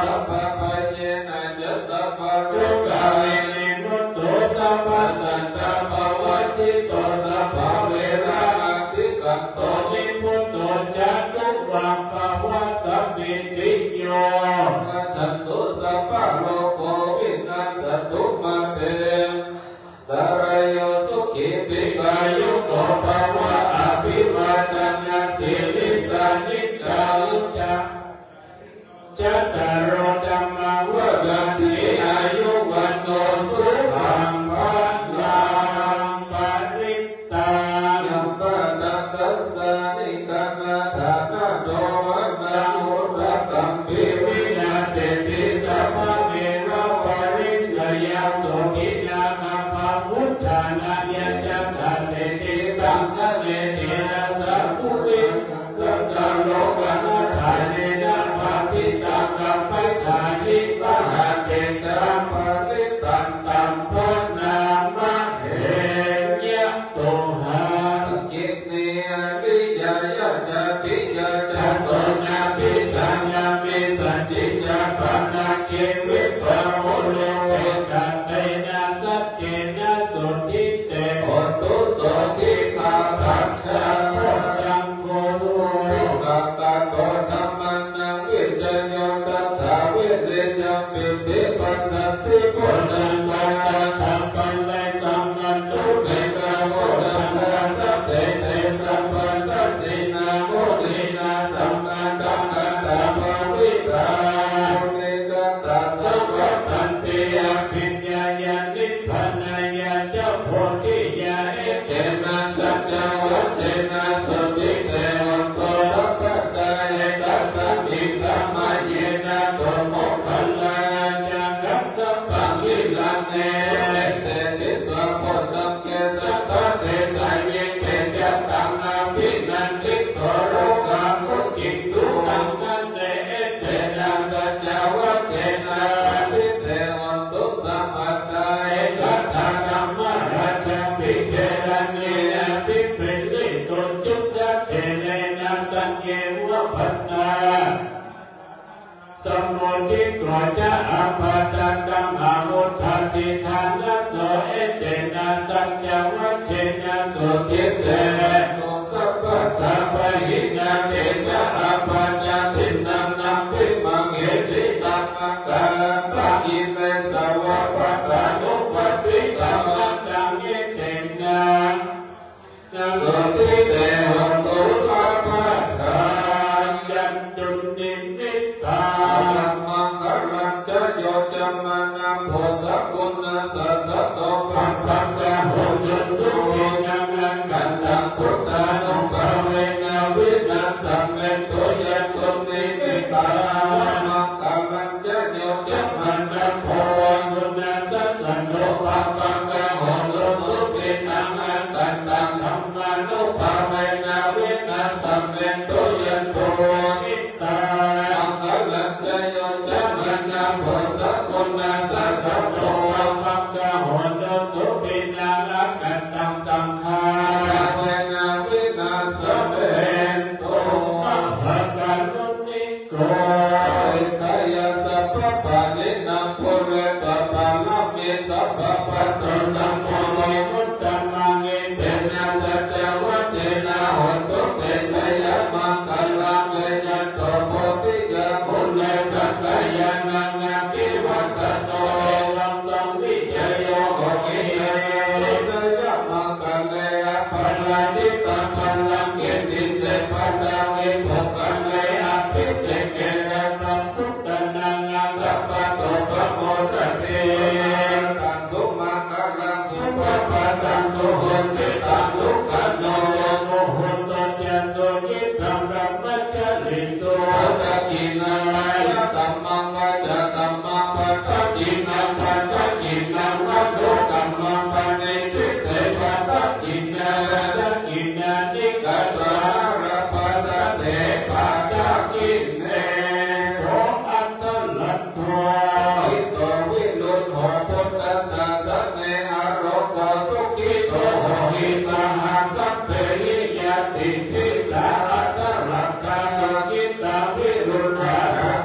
sabbabhayena ca sabbarogavinimutto sabbasantāpavajjito sabbaverā atikkanto nibbuto ca tuvaṃ bhavasmiṃ tiyo rakkhantu sabbarogo vinassatu mā te sarayo sukhī dīghāyuko bhava. Abhivādanasīlissa niccaṃ vuḍḍhāpacāyino cattāro dhammā vaḍḍhanti āyu vaṇṇo sukhaṃ balaṃ. Parittaṃ. Yampanālāsanikānaṃ dānādomanaṃ udakaṃ pī vināseti sabbameva pariccayaṃ sotthinā gabbhagū dānaṃ yācatā sentiṃ taṅkhaṇe therā saṅghuṃ vihāya tassa lokadhānena bhāsitaṃ gabbha samayena tamokkhaṃ ācaraṃ sabbaṃ gilāne. Ete tisā bojjhaṅge satthā desayite ca taṃ abhinanditvā rogā mucciṃsu aññane. Etena saccavajjena sotthi te hotu sabbadā. Ekadā dhammarājāpi gelaññe abhipīḷito cundattherena taññeva bhaṇā sammoditvā ca ābādhā tamhā vuṭṭhāsi ṭhānaso. Etena saccavajjena sotthi te hotu sabbadā. Pahīnā te ca ābādhā tiṇṇannampi mahesinaṃ maggāhatakilesā va pattānuppattidhammataṃ. Etena sotthi te hotu sabbadā. Yandunnimittaṃ avamaṅgalañca yo cāmanāpo sakuṇassa saddo pāpaggaho dussupinaṃ akantaṃ buddhānubhāvena vināsamentu. Yandunnimittaṃ avamaṅgalañca yo cāmanāpo sakuṇassa saddo pāpaggaho dussupinaṃ akantaṃ dhammānubhāvena vināsamentu. Yandunnimittaṃ avamaṅgalañca yo cāmanāpo sakuṇassa saddo pāpaggaho dussupinaṃ akantaṃ saṅghānubhāvena vināsamentu. Mahākāruṇi ko hitāya sabbapāṇinaṃ pūretvā pāramī sabbā patto sambodhimuttamaṃ. Etena saccavajjena hotu te jayamaṅgalaṃ. Jayanto bodhiyā mūle sakyānaṃ nandivaḍḍhano evaṃ tvaṃ vijayo hohi jayassu jayamaṅgale aparājitapallaṅke sīse paṭhavipokkhare abhiseke sabbabuddhānaṃ aggappatto pamodati. Sunakkhattaṃ sumaṅgalaṃ supabhātaṃ suhuṭṭhitaṃ sukhaṇo sumuhutto ca suyiṭṭhaṃ brahmacārisu padakkhiṇā kāyakammaṃ vācākammaṃ padakkhiṇaṃ padakkhiṇaṃ manokammaṃ paṇidhī te padakkhiṇā padakkhiṇāni katvāna labhantatthe padakkhiṇe. So atthaladdho hito viruḷho buddhasāsane arogo sukhito hohi saha sabbehi ñātibhi. Sā atthaladdhā sukhitā viruḷhā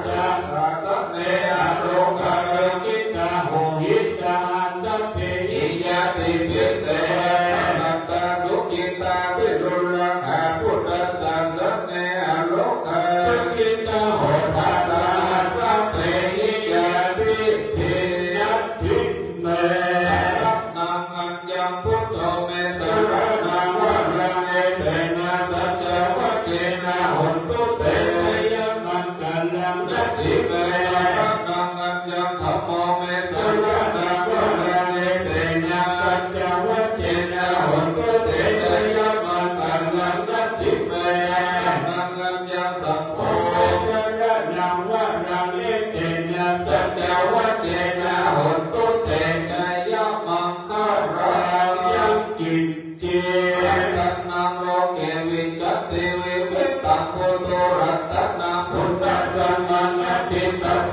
buddhasāsane arogā sukhitā hohi saha sabbehi ñātibhi. Te atthaladdhā sukhitā viruḷhā buddhasāsane arogā sukhitā hotha saha sabbehi ñātibhi. Natthi me saraṇaṃ aññaṃ, buddho me saraṇaṃ varaṃ, etena saccavajjena hotu te jayamaṅgalaṃ. Natthi me saraṇaṃ aññaṃ, dhammo me saraṇaṃ varaṃ, etena saccavajjena hotu te jayamaṅgalaṃ. Natthi me saraṇaṃ aññaṃ, saṅgho me saraṇaṃ varaṃ, etena saccavajjena hotu te jayamaṅgalaṃ. Yaṅkiñci ratanaṃ loke vijjati vividhaṃ puthu, ratanaṃ buddhasamaṃ natthi tas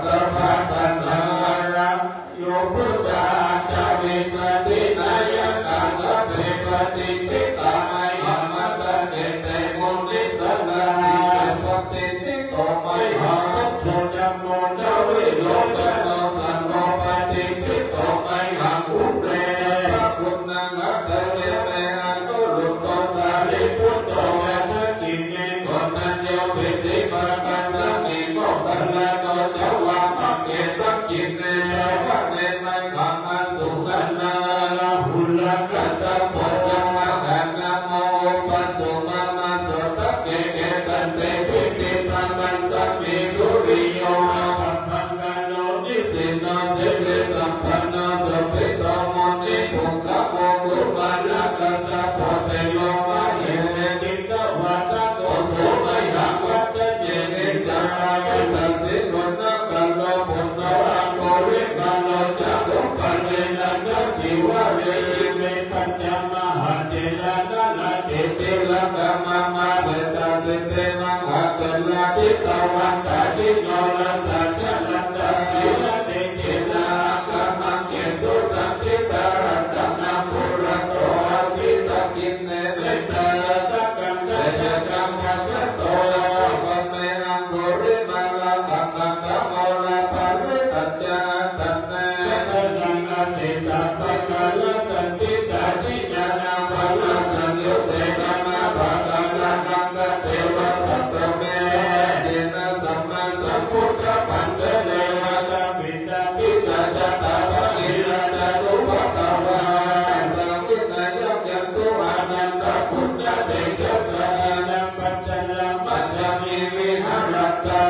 Sabbaṭṭhānārāyo buddhā aṭṭhavīsati nāyakā sabbe patiṭṭhitā mayhaṃ matthake te munissarā. Sīso patiṭṭhito mayhaṃ buddho dhammo dvilocano saṅgho patiṭṭhito mayhaṃ ure sabbaguṇākaro me anuruddho sārīputto ca dakkhiṇe koṇḍañño piṭṭhibhāgasmiṃ moggallāno ca vāmake. Dakkhiṇe savane mayhaṃ āsuṃ ānandarāhulo kassapo ca mahānāmo upāsukā mamaṃ sotake. Kesante piṭṭhibhāgasmiṃ suriyo va pabhaṅkaro nisinno sirisampanno sobhito munipuṅgavo. Kumārakassapo thero mahesī cittavādako so mayhaṃ vadane niccaṃ etadavoca guṇākaro. Puṇṇo aṅgulimālo ca upālī nandasīvalī ime pañca mahātherā nalāṭe tilakā mama. Sesāsīti mahātherā jitavantā jinorasā jalantā sīlatejena aṅgamaṅgesu saṇṭhitā. Ratanaṃ purato āsi dakkhiṇe mettasuttakaṃ dhajaggaṃ pacchato vāme aṅgulimālakaṃ khandhamoraparittañca āṭānāṭiyasuttakaṃ āsi sabbakālasaṇṭhitā. Jinānaṃ balasaṃyutte nānāprakāraṇaṃ katvāna satthu me samettena sammāsambuddhapañjare. Vātapittādisañjātā bāhirajjhattupaddavā sāvinayaṃ yantu anantaguṇatejasā jinapañjaramajjhamhi viharantaṃ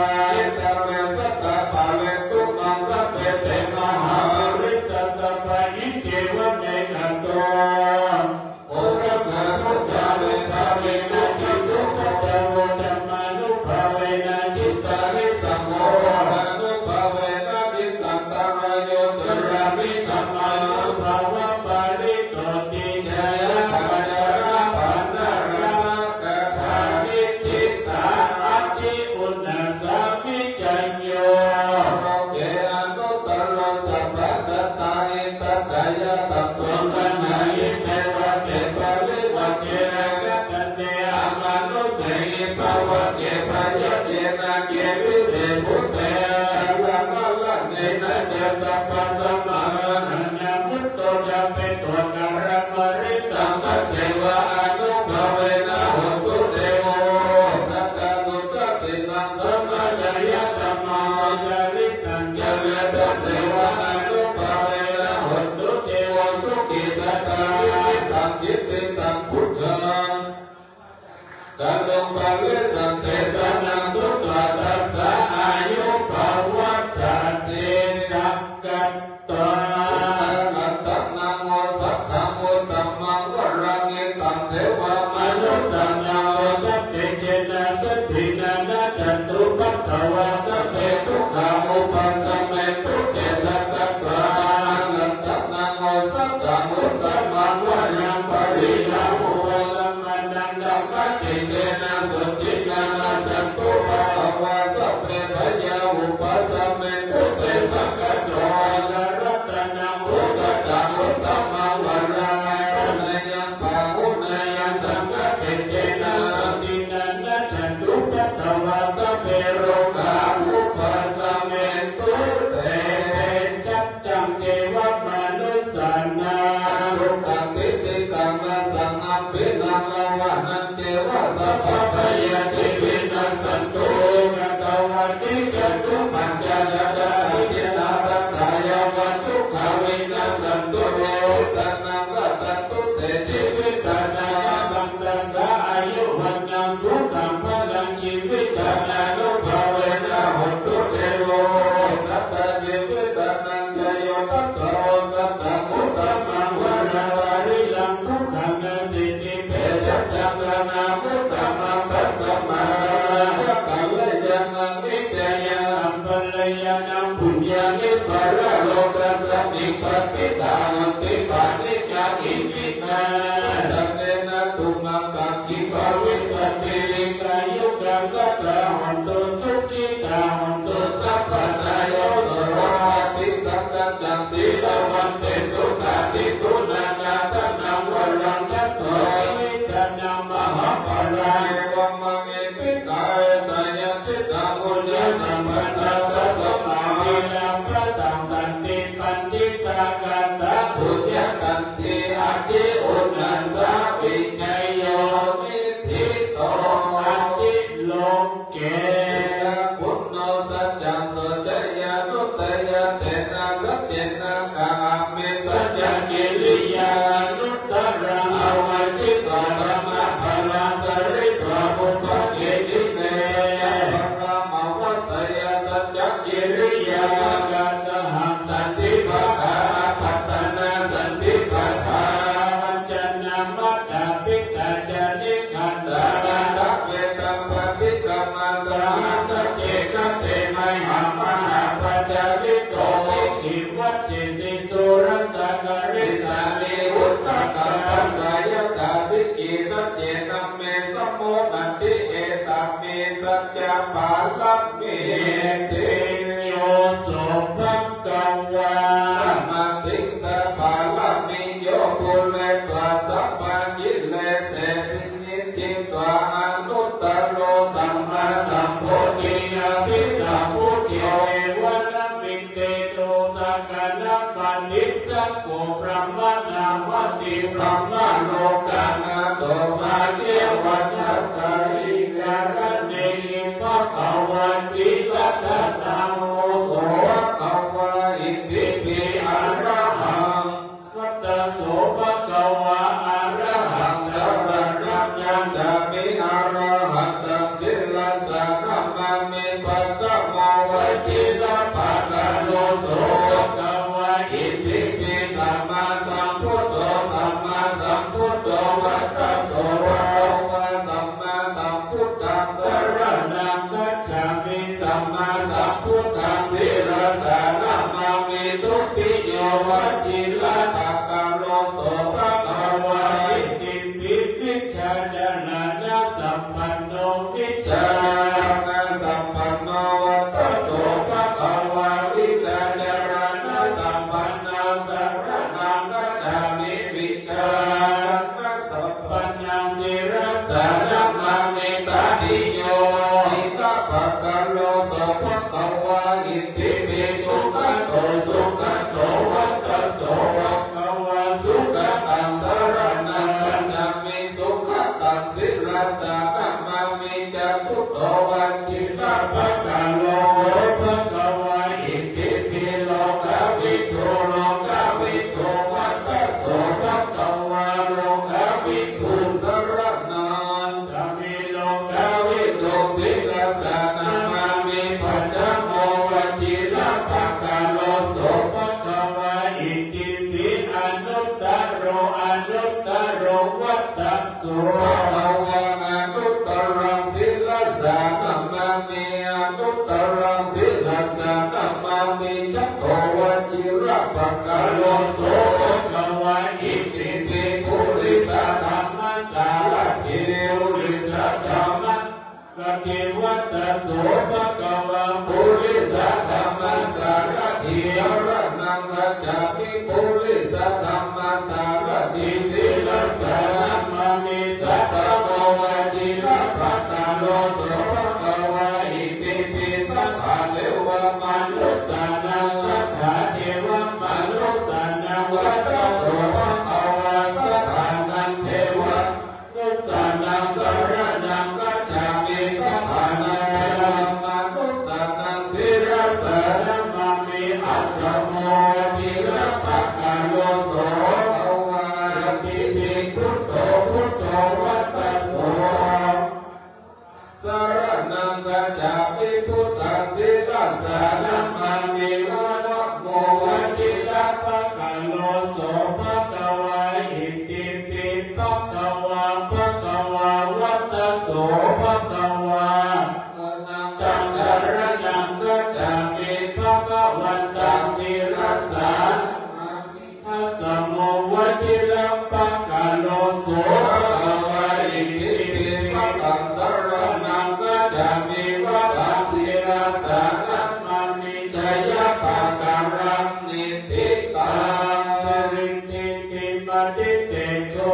etave sadā pālentu maṃ sabbe te mahāpurisāsabhā. Iccevamekanto gorakhaggo pāpena cittūpaddavo dhammānubhāvena jitārisampo sukkhānubhāvena jitā antarāyo ca rāmidhammaṇubbhāvapālito tiṭṭhāya pañcasākārapāṇidhi tā ati uṇhissavijayo loke anuttaro sabbasatthā hitatthāya taṃ dukkhaṃ hayi te vā te parivajje aggaṭṭhate amanussehi pavagge bhayagge nāge vise bhūte jaramaraṇena ca sabbasampadā mutto ca peto kāraṃ parittaṃ tasseva ānubhāvena hotu devo sadā sukhasīlaṃ samādāya dhammaṃ sucaritaṃ care tasseva ānubhāvena hotu devo sukhī sadā. Itihidaṃ buddha karuṃ parisantesanaṃ sutvā tassa āyu pavaḍḍhatīti. Sakkatvā buddharatanaṃ osathaṃ uttamaṃ varaṃ hitaṃ devamanussānaṃ buddhatejena sotthinā nassantupaddavā sabbe dukkhā vūpasamentu te. Sakkatvā buddharatanaṃ osathaṃ uttamaṃ varaṃ pariḷāhūpasamanaṃ dhammatejena sotthinā nassantupaddavā sabbe bhayā vūpasamentu te. Sakkatvā buddharatanaṃ osathaṃ uttamaṃ varaṃ āhuneyyaṃ pāhuneyyaṃ saṅghatejena sotthinā nassantupaddavā sabbe rogā vūpasamentu te. Iccevamekanto devamanussānaṃ dukkhaṃ titikkaṃ nassantupaddavā sabbītihaṃ avamanussānaṃ ceva sabbabhayāpi vinassantu. Katvāna kaṭṭhamajjhattā sukhitā tadayaṃ dukkhamikkhassantu. Uddhaṃ navadantu te jīvitadhāraṃ tassa āyu vaṇṇaṃ sukhaṃ balaṃ jīvitadānubhāvena hotu devo sadā jīvitadānaṃ jayo tato osathaṃ uttamaṃ varaṃ sārīraṃ dukkhānaṃ sīti bhayajja ghānamuttamaṃ. Tasmā rakkhaṇe kalyāṇaṃ miteyaṃ sampadaṃ yaṃ puññāni paralokasmiṃ patiṭṭhā honti pāṇinā iminā. Uddhaṃ nena tumhākaṃ kiṃ bhavissati? Dīghāyukā sadā hontu sukhitā hontu sabbadā. Jalito sikhī vajjesi sūrassā karīsāni udakaṃ bandhā yathā sikhī saccena me samo natthi esā me saccapāramī tiṇṇo. So bhagavā samadhiṃ sapāramī yo pūretvā sabbakilesābhi niṭṭhitā anuttaro sammāsambodhiṃ abhisambuddho evaṃ namiṃ tejosā gana paṭisakko brahmanāmati brahmalokānato bhagavā tathāgataṃ āyikaraṇehi bhagavā girigaddhaṃ āvuso bhagavā itipi arahaṃ vataso bhagavā arahaṃ saraṇaṃ gacchāmi arahantaṃ sirasā namāmi paṭhamo vajirapakkhato so bhagavā itipi sammāsambuddho sammāsambuddho vataso bhagavā sammāsambuddhaṃ saraṇaṃ gacchāmi sammāsambuddhaṃ sirasā namāmi dutiyo vajirapakkhato so bhagavā itipi vijjācaraṇasampanno vijjācaraṇasampanno vataso bhagavā vijjācaraṇasampannaṃ saraṇaṃ gacchāmi vijjācaraṇasampannaṃ sirasā namāmi tatiyo vajirapakkhato so bhagavā itipi sugato sugato vataso bhagavā sugataṃ saraṇaṃ gacchāmi sugataṃ sirasā namāmi catuttho vajirapakkhato so bhagavā itipi lokavidū lokavidū vataso bhagavā lokavidū saraṇaṃ gacchāmi lokavidū sirasā namāmi pañcamo vajirapakkhato so bhagavā itipi anuttaro anuttaro vataso bhagavā anuttaraṃ sirasā namāmi anuttaraṃ sirasā namāmi chato vajirapakkhato so bhagavā itipi purisadammasārathi purisadammasārathi vataso bhagavā purisadammasārathi saraṇaṃ gacchāmi purisadammasārathi sirasā namāmi saddhammo vajirapakkhato so bhagavā itipi sabbadevamanussānaṃ sabbadevamanussānaṃ vataso bhagavā saddhaṃ devamanussānaṃ saraṇaṃ gacchāmi sabbadevamanussānaṃ sirasā namāmi aṭṭhamo vajirapakkhato so bhagavā itipi buddho buddho vataso saraṇaṃ gacchāmi buddhaṃ sirasā namāmi dhammo vajirapakkhato so bhagavā itipi bhagavā bhagavā vataso bhagavā dhammaṃ saraṇaṃ gacchāmi bhagavantaṃ sirasā dhammo vajirapakkhato so bhagavā itipi buddhaṃ saraṇaṃ gacchāmi dhammaṃ sirasā namāmi jayamaṅgalaṃ niṭṭhitaṃ siriṃ pītiṃ paṭitejo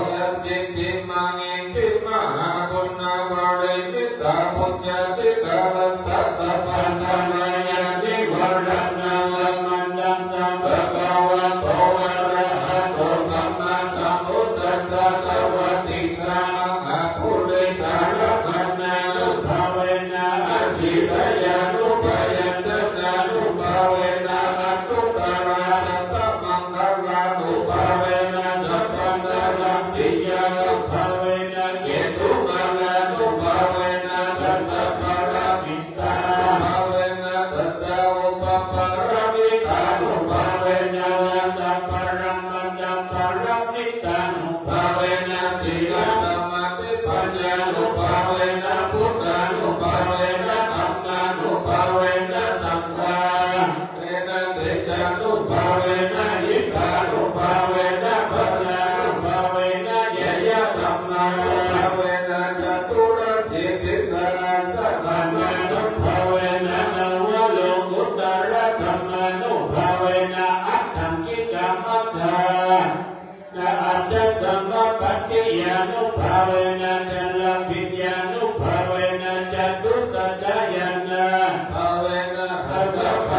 jayasiddhi mahiddhiṃ mahāpuññaparimitapuññādhikārassa sabbantarāyanivāraṇasamatthassa bhagavato arahato sammāsambuddhassa dvattiṃsamahāpurisalakkhaṇānubhāvena asītyānubyañjanānubhāvena aṭṭhuttarasatamaṅgalānubhāvena sabbantarāsiyānubhāvena ketumālānubhāvena dasapāramitānubhāvena dasaupapāramitānubhāvena dasaparamatthapāramitānubhāvena sīlasamādhipaññānubhāvena buddhānubhāvena dhammānubhāvena saṅghā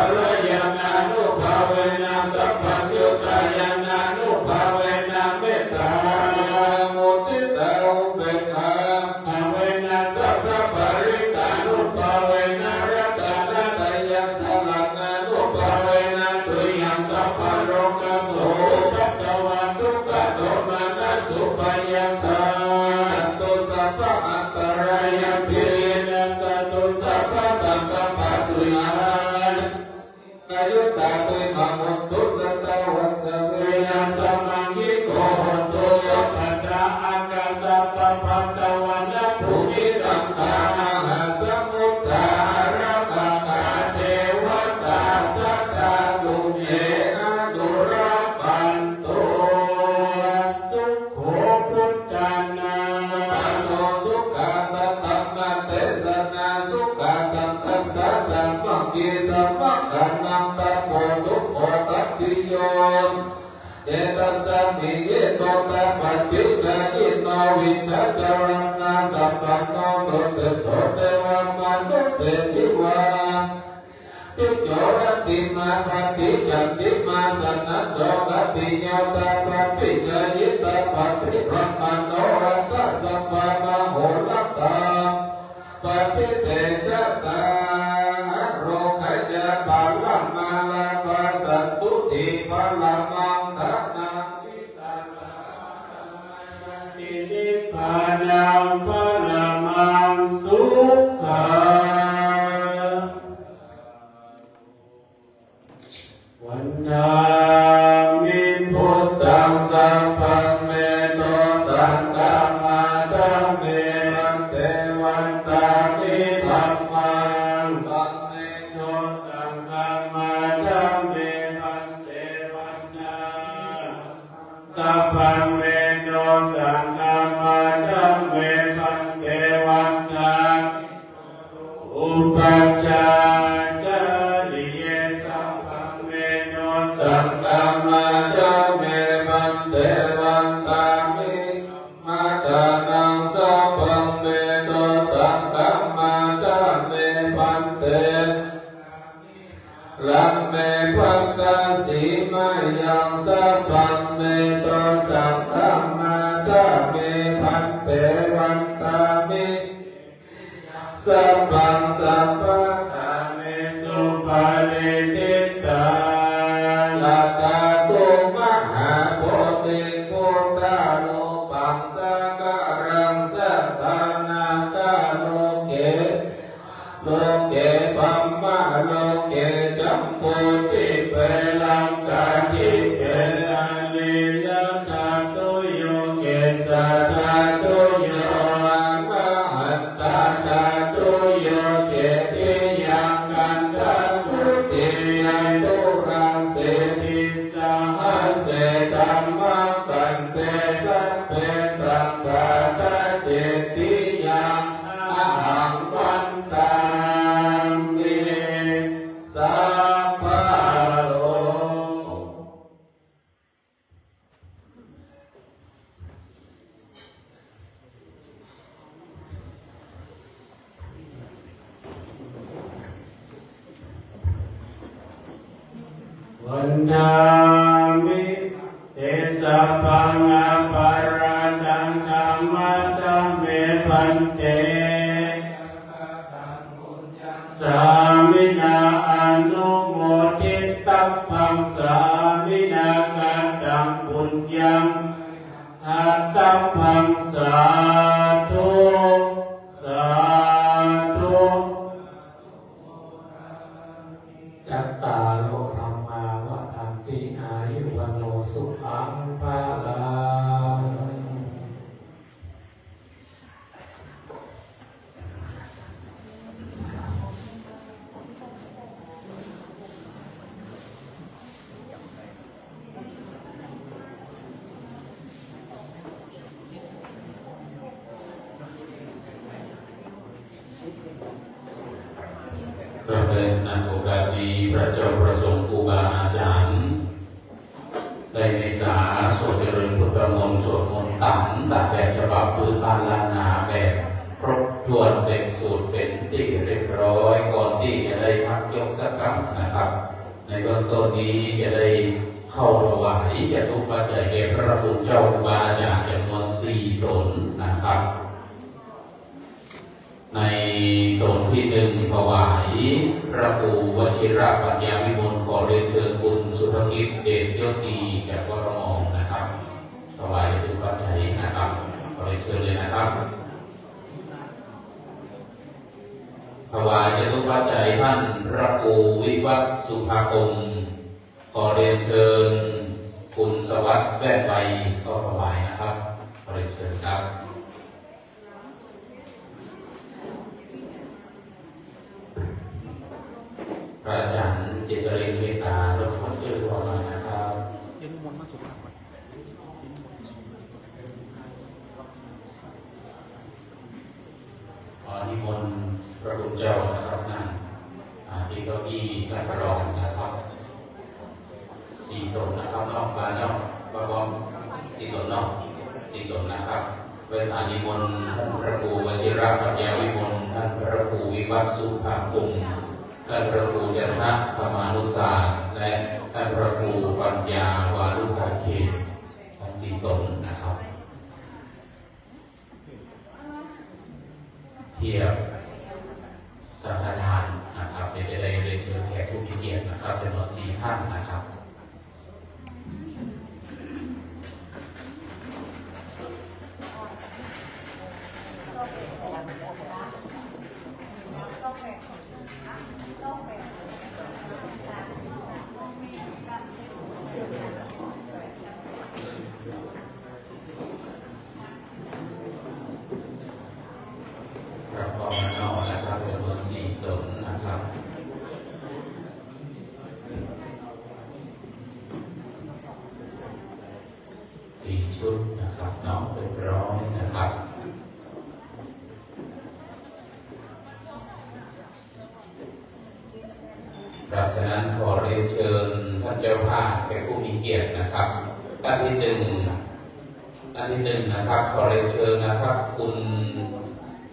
Ñāṇānubhāvena sabbaññutañāṇānubhāvena mettāmuditāupekkhānubhāvena sabbaparittānubhāvena ratanattayasaraṇānubhāvena tuyhaṃ sabbarogasokupaddavo dukkhasomanassupāyāsā santu sabba antarāyāpi vinassantu sabbasaṅkappā tuyhaṃ dīghāyutā tuyhaṃ hotu satavassā verā samaṅgiko hotu sabbadā. Ākāsapabbatavanabhūmigaṅgā mahāsamuddā ārakkhakā devatā sadā tumhe anurakkhantu. Sukho buddhānaṃ, no sukhā saddhammadesanā, sukhā saṅghassa sāmaggī, samaggānaṃ tapo sukho. Tatiyompi tasmiṃ hito tapaṭicchāyino vijjācaraṇasampanno susikkhito devamanusseshiva. Pi corantimā paṭiccantimā sannaddho khattiyo tapaṭicchāyī tapaṭibrāhmaṇo atha sabbamahoratā tapaṭitejasā. Ārogyapalamā lābhaṃ santuṭṭhipalamā dhanaṃ nibbānaṃ paramaṃ sukhaṃ. Vandāmi buddhaṃ sabbaṃ me dosaṃ khamatha me bhante. Vandāmi dhammaṃ sabbaṃ me dosaṃ khamatha me bhante. Vandāmi sabbaṃ me dosaṃ khamatha me bhante. Vandāmi upajjhāyācariye sabbaṃ me dosaṃ khamatha me bhante. Vandāmi dhammadānaṃ sabbaṃ me dosaṃ khamatha me bhante. Ramme bhaddasīmāyaṃ sabbaṃ me dosaṃ khamatha me bhante. Vandāmi sabbaṃ sabbaṭṭhānesu patiṭṭhitā. Tathāgataṃ mahābodhiṃ buddharūpaṃ sakalaṃ sadā nāgaloke loke brahmaloke jambudīpe laṅkādīpe sarīradhātuyo kesādhātuyo arahantadhātuyo titiyaṃ gandhaguttiyadurāse tisahasse dhammakkhandhe sabbe sabbāta cetiyaṃ ahaṃ vandāmi sabbaso. Vandāmi te sabbaṃ aparādhaṃ khamatha me bhante. Sāminā anumoditabbaṃ sāminā kataṃ puññaṃ tabbaṃ sādhu sādhu. Cattāro dhammā vaḍḍhanti āyu vaṇṇo sukhaṃ balaṃ. เราได้นำโอกาสนี้พระเจ้าพระสงฆ์ครูบาอาจารย์ ได้เมตตาทรงเจริญพุทธมนต์สวดมนต์ตามหลักแบบฉบับพื้นบ้านล้านนาแบบครบ ถ้วนเป็นสูตรเป็นที่เรียบร้อย ก่อนที่จะได้พักยกสักครั้งนะครับ ในเบื้องต้นนี้จะได้เข้าถวายจตุปัจจัยแก่พระคุณเจ้าครูบาอาจารย์จำนวนสี่ตนนะครับ ในตนที่หนึ่งถวายพระครูวชิระปัญญาวิมล ขอเรียนเชิญคุณสุภกิจเดชยศดีจากกทมนะครับ ถวายจตุปัจจัยนะครับ ขอเรียนเชิญเลยนะครับ ถวายจตุปัจจัยท่านพระครูวิวัฒน์สุภาคม ขอเรียนเชิญคุณสวัสดิ์แว่นไวเข้าถวายนะครับ ขอเรียนเชิญครับ พระอาจารย์จิตรินเมตตารบกวนช่วยถวายหน่อยนะครับ ขอนิมนต์พระคุณเจ้านะครับ นั่ง อ่า ที่เก้าอี้รับรองนะครับ สี่ตนนะครับเนาะ มาเนาะ มาพร้อมสี่ตนเนาะ สี่ตนนะครับ ไหว้สานิมนต์ท่านพระครูวชิระปัญญาวิมล ท่านพระครูวิวัฒน์สุภาคม ท่านพระครูจันทะธรรมานุสาสน์ และท่านพระครูปัญญาวารุภาเขต ทั้งสี่ตนนะครับ เทียบสังฆทานนะครับ เดี๋ยวจะได้เรียนเชิญแขกผู้มีเกียรตินะครับ จำนวนสี่ท่านนะครับ รับพรมานอกนะครับ จำนวนสี่ตนนะครับ สี่ชุดนะครับเนาะ เรียบร้อยนะครับ ครับ ฉะนั้นขอเรียนเชิญท่านเจ้าภาพแขกผู้มีเกียรตินะครับ ท่านที่หนึ่ง ท่านที่หนึ่งนะครับ ขอเรียนเชิญนะครับ คุณ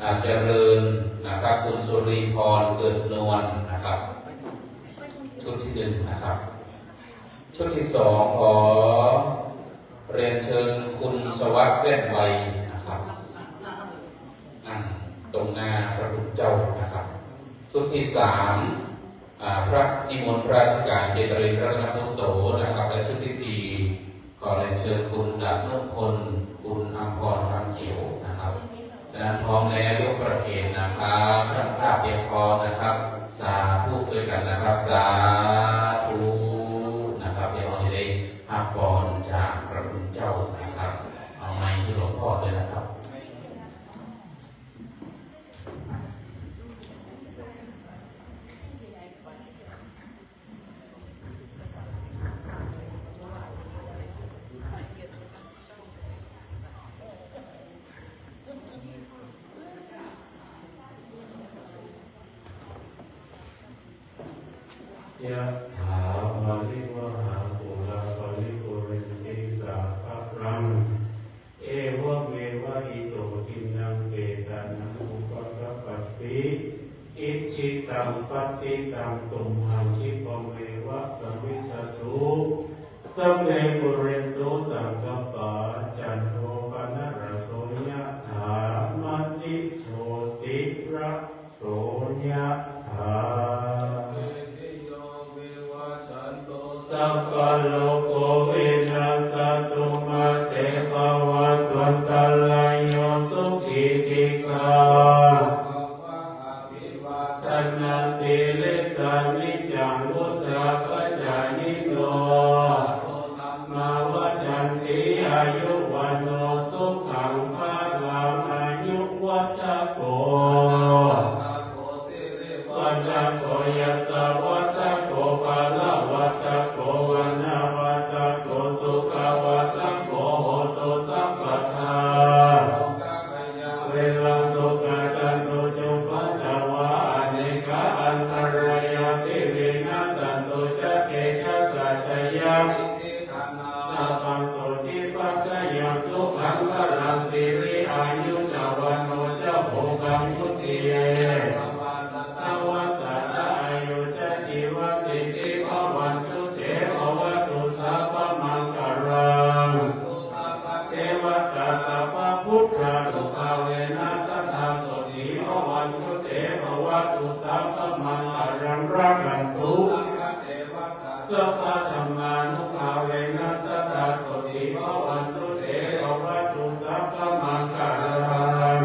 อ่า เจริญนะครับ คุณสุรีพร เกิดนวลนะครับ ชุดที่หนึ่งนะครับ ชุดที่สอง ขอเรียนเชิญคุณสวัสดิ์แว่นไวนะครับ นั่งตรงหน้าพระคุณเจ้านะครับ ชุดที่สาม อ่า พระนิมนต์พระอธิการเจตรินรัตนปุตโตนะครับ และชุดที่สี่ ขอเรียนเชิญคุณดนุพล คุณอัมพร คำเขียวนะครับ ฉะนั้นพร้อมแล้วยกประเคนนะครับ ช่างภาพเตรียมพร้อมนะครับ สาธุด้วยกันนะครับ สาธุนะครับ เดี๋ยวเราจะได้รับพรจากพระคุณเจ้านะครับ เอาไมค์ที่หลวงพ่อเลยนะครับ Yathā vārivahā pūrā paripūrenti sāgaraṃ. Evameva ito dinnaṃ petānaṃ upakappati. Icchitaṃ patthitaṃ tumhaṃ khippameva samijjhatu. Sabbe pūrentu saṅkappā cando paṇṇaraso yathā. Maṇi jotiraso yathā. Sabbītiyo vivajjantu sabbarogo vinassatu mā te bhavatvantarāyo sukhī dīghā bhava. Abhivādanasīlissa niccaṃ vuḍḍhāpacāyino dhammā vaḍḍhanti āyu vaṇṇo sukhaṃ balaṃ. Āyuvaḍḍhako vaḍḍhako sirivaḍḍhako yasavaḍḍhako balavaḍḍhako vaṇṇavaḍḍhako sukhavaḍḍhako hotu sabbadā. Rogā bhayā verā sokā sattu cupaddavā anekā antarāyāpi vinassantu ca Sabbadhammānubhāvena sadā sotthī bhavantu te. Bhavatu sabbamaṅgalaṃ.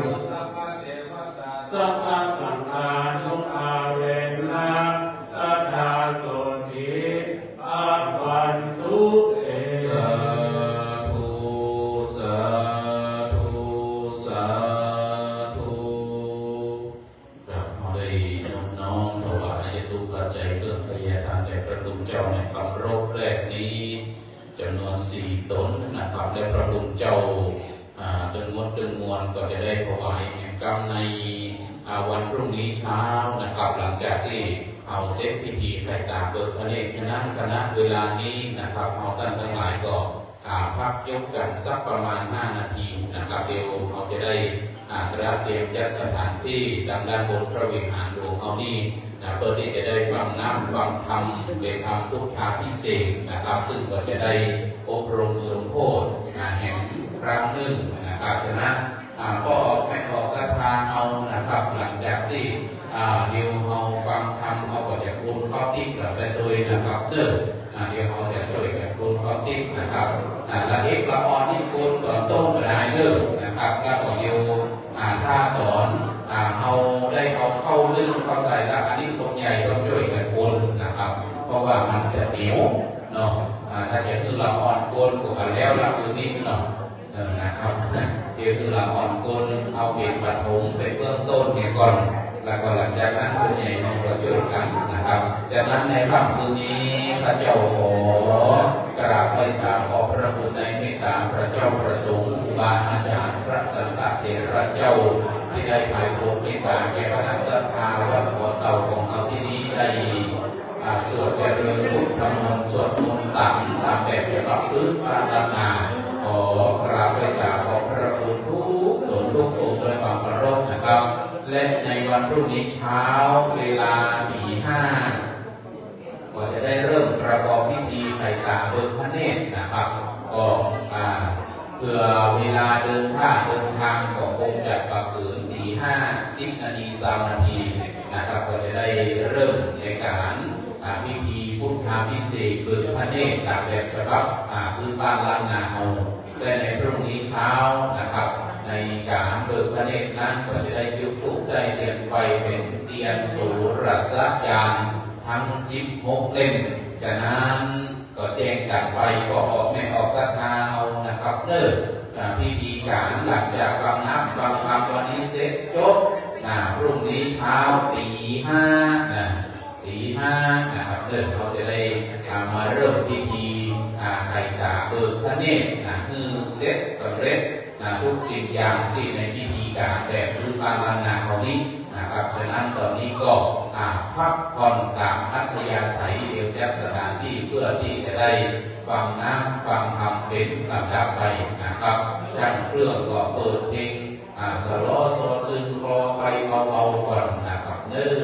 Sabbasaṅghānubhāvena sadā sotthī bhavantu te. Sādhu, sādhu, sādhu. ครับ เราได้นอบน้อมถวายจตุปัจจัยเครื่องไทยทานแด่พระคุณเจ้าในคำรบแรกนี้ จำนวนสี่ตนนะครับ และพระคุณเจ้า อ่า ตึงมดตึงมวลก็จะได้ถวายแห่งกรรมใน อ่า วันพรุ่งนี้เช้านะครับ หลังจากที่เอาเสร็จพิธีไข่ตาเบิกพระเนตร ฉะนั้นขณะเวลานี้นะครับ เราท่านทั้งหลายก็ อ่า พักยกกันสักประมาณห้านาทีนะครับ เดี๋ยวเราจะได้ อ่า เตรียมจัดสถานที่ทางด้านบนพระวิหารหลวงเอานี่นะ เพื่อที่จะได้ฟังน้ำฟังธรรม เป็นธรรมพุทธาภิเษกนะครับ ซึ่งก็จะได้อบรมสมโภชน์ อ่า แห่งครั้งหนึ่งนะครับ ฉะนั้น อ่า พ่อออกแม่ออกศรัทธาเอานะครับ หลังจากที่ อ่า เดี๋ยวเราฟังธรรม เราก็จะโกนข้าวติ๊กกลับไปโดยนะครับเด้อ อ่า เดี๋ยวเราจะช่วยกันโกนข้าวติ๊กนะครับ อ่า ละเอกละออนนี่โกนตอนต้นก็ได้เด้อนะครับ แล้วก็เดี๋ยว อ่า ถ้าตอน อ่า เราได้เอาเข้านึ่งเข้าใส่แล้ว อันนี้คนใหญ่ต้องช่วยกันโกนนะครับ เพราะว่ามันจะเหนียวเนาะ อ่า ถ้าจะคือละออนโกนก็แล้วละคือนิดเนาะ เออ นะครับ เดี๋ยวคือละออนโกนเอาเป็นปฐมเป็นเบื้องต้นเนี่ยก่อน แล้วก็หลังจากนั้นคนใหญ่เราก็ช่วยกันนะครับ ฉะนั้นในค่ำคืนนี้ข้าเจ้าขอกราบไหว้สาขอบพระคุณในเมตตาพระเจ้าพระสงฆ์ครูบาอาจารย์พระสังฆเถระเจ้า ที่ได้ไถ่โปรดเมตตาแก่คณะศรัทธาวัดบ่อเต่าของเราที่นี้ได้ อ่า สวดเจริญพุทธมนต์ สวดมนต์ตาม ตามแบบฉบับพื้นบ้านล้านนา ขอกราบไหว้สาขอบพระคุณทุกตนทุกองค์ด้วยความเคารพนะครับ และในวันพรุ่งนี้เช้าเวลาตีห้า ก็จะได้เริ่มประกอบพิธีไข่ตาเบิกพระเนตรนะครับ ก็ อ่า เผื่อเวลาเดินท่าเดินทางก็คงจะประเกินตีห้า สิบนาที สามนาทีนะครับ ก็จะได้เริ่มในการ อ่า พิธีพุทธาภิเษกเบิกพระเนตรตามแบบฉบับ อ่า พื้นบ้านล้านนาเรา และในพรุ่งนี้เช้านะครับ ในการเบิกพระเนตรนั้นก็จะได้จุดธูปได้เทียนไฟเป็นเทียนโสรสญาณทั้งสิบหกเล่ม ฉะนั้น ก็แจ้งกันไป ก็ออกแม่ออกศรัทธาเอานะครับเด้อ อ่า พิธีการหลังจากฟังน้ำฟังธรรมวันนี้เสร็จจบ อ่า พรุ่งนี้เช้าตีห้า นะ ตีห้านะครับเด้อ เราจะได้ อ่า มาเริ่มพิธี อ่า ไข่ตาเบิกพระเนตร นะ คือเสร็จสำเร็จ นะ ทุกสิ่งอย่างที่ในพิธีการแบบพื้นบ้านล้านนาเรานี้นะครับ ฉะนั้นตอนนี้ก็ อ่า พักผ่อนตามอัธยาศัย เดี๋ยวจัดสถานที่เพื่อที่จะได้ฟังน้ำฟังธรรมเป็นลำดับไปนะครับ ช่างเครื่องก็เปิดเพลง อ่า สะเลาะซอซึงคลอไปเบาๆก่อนนะครับเด้อ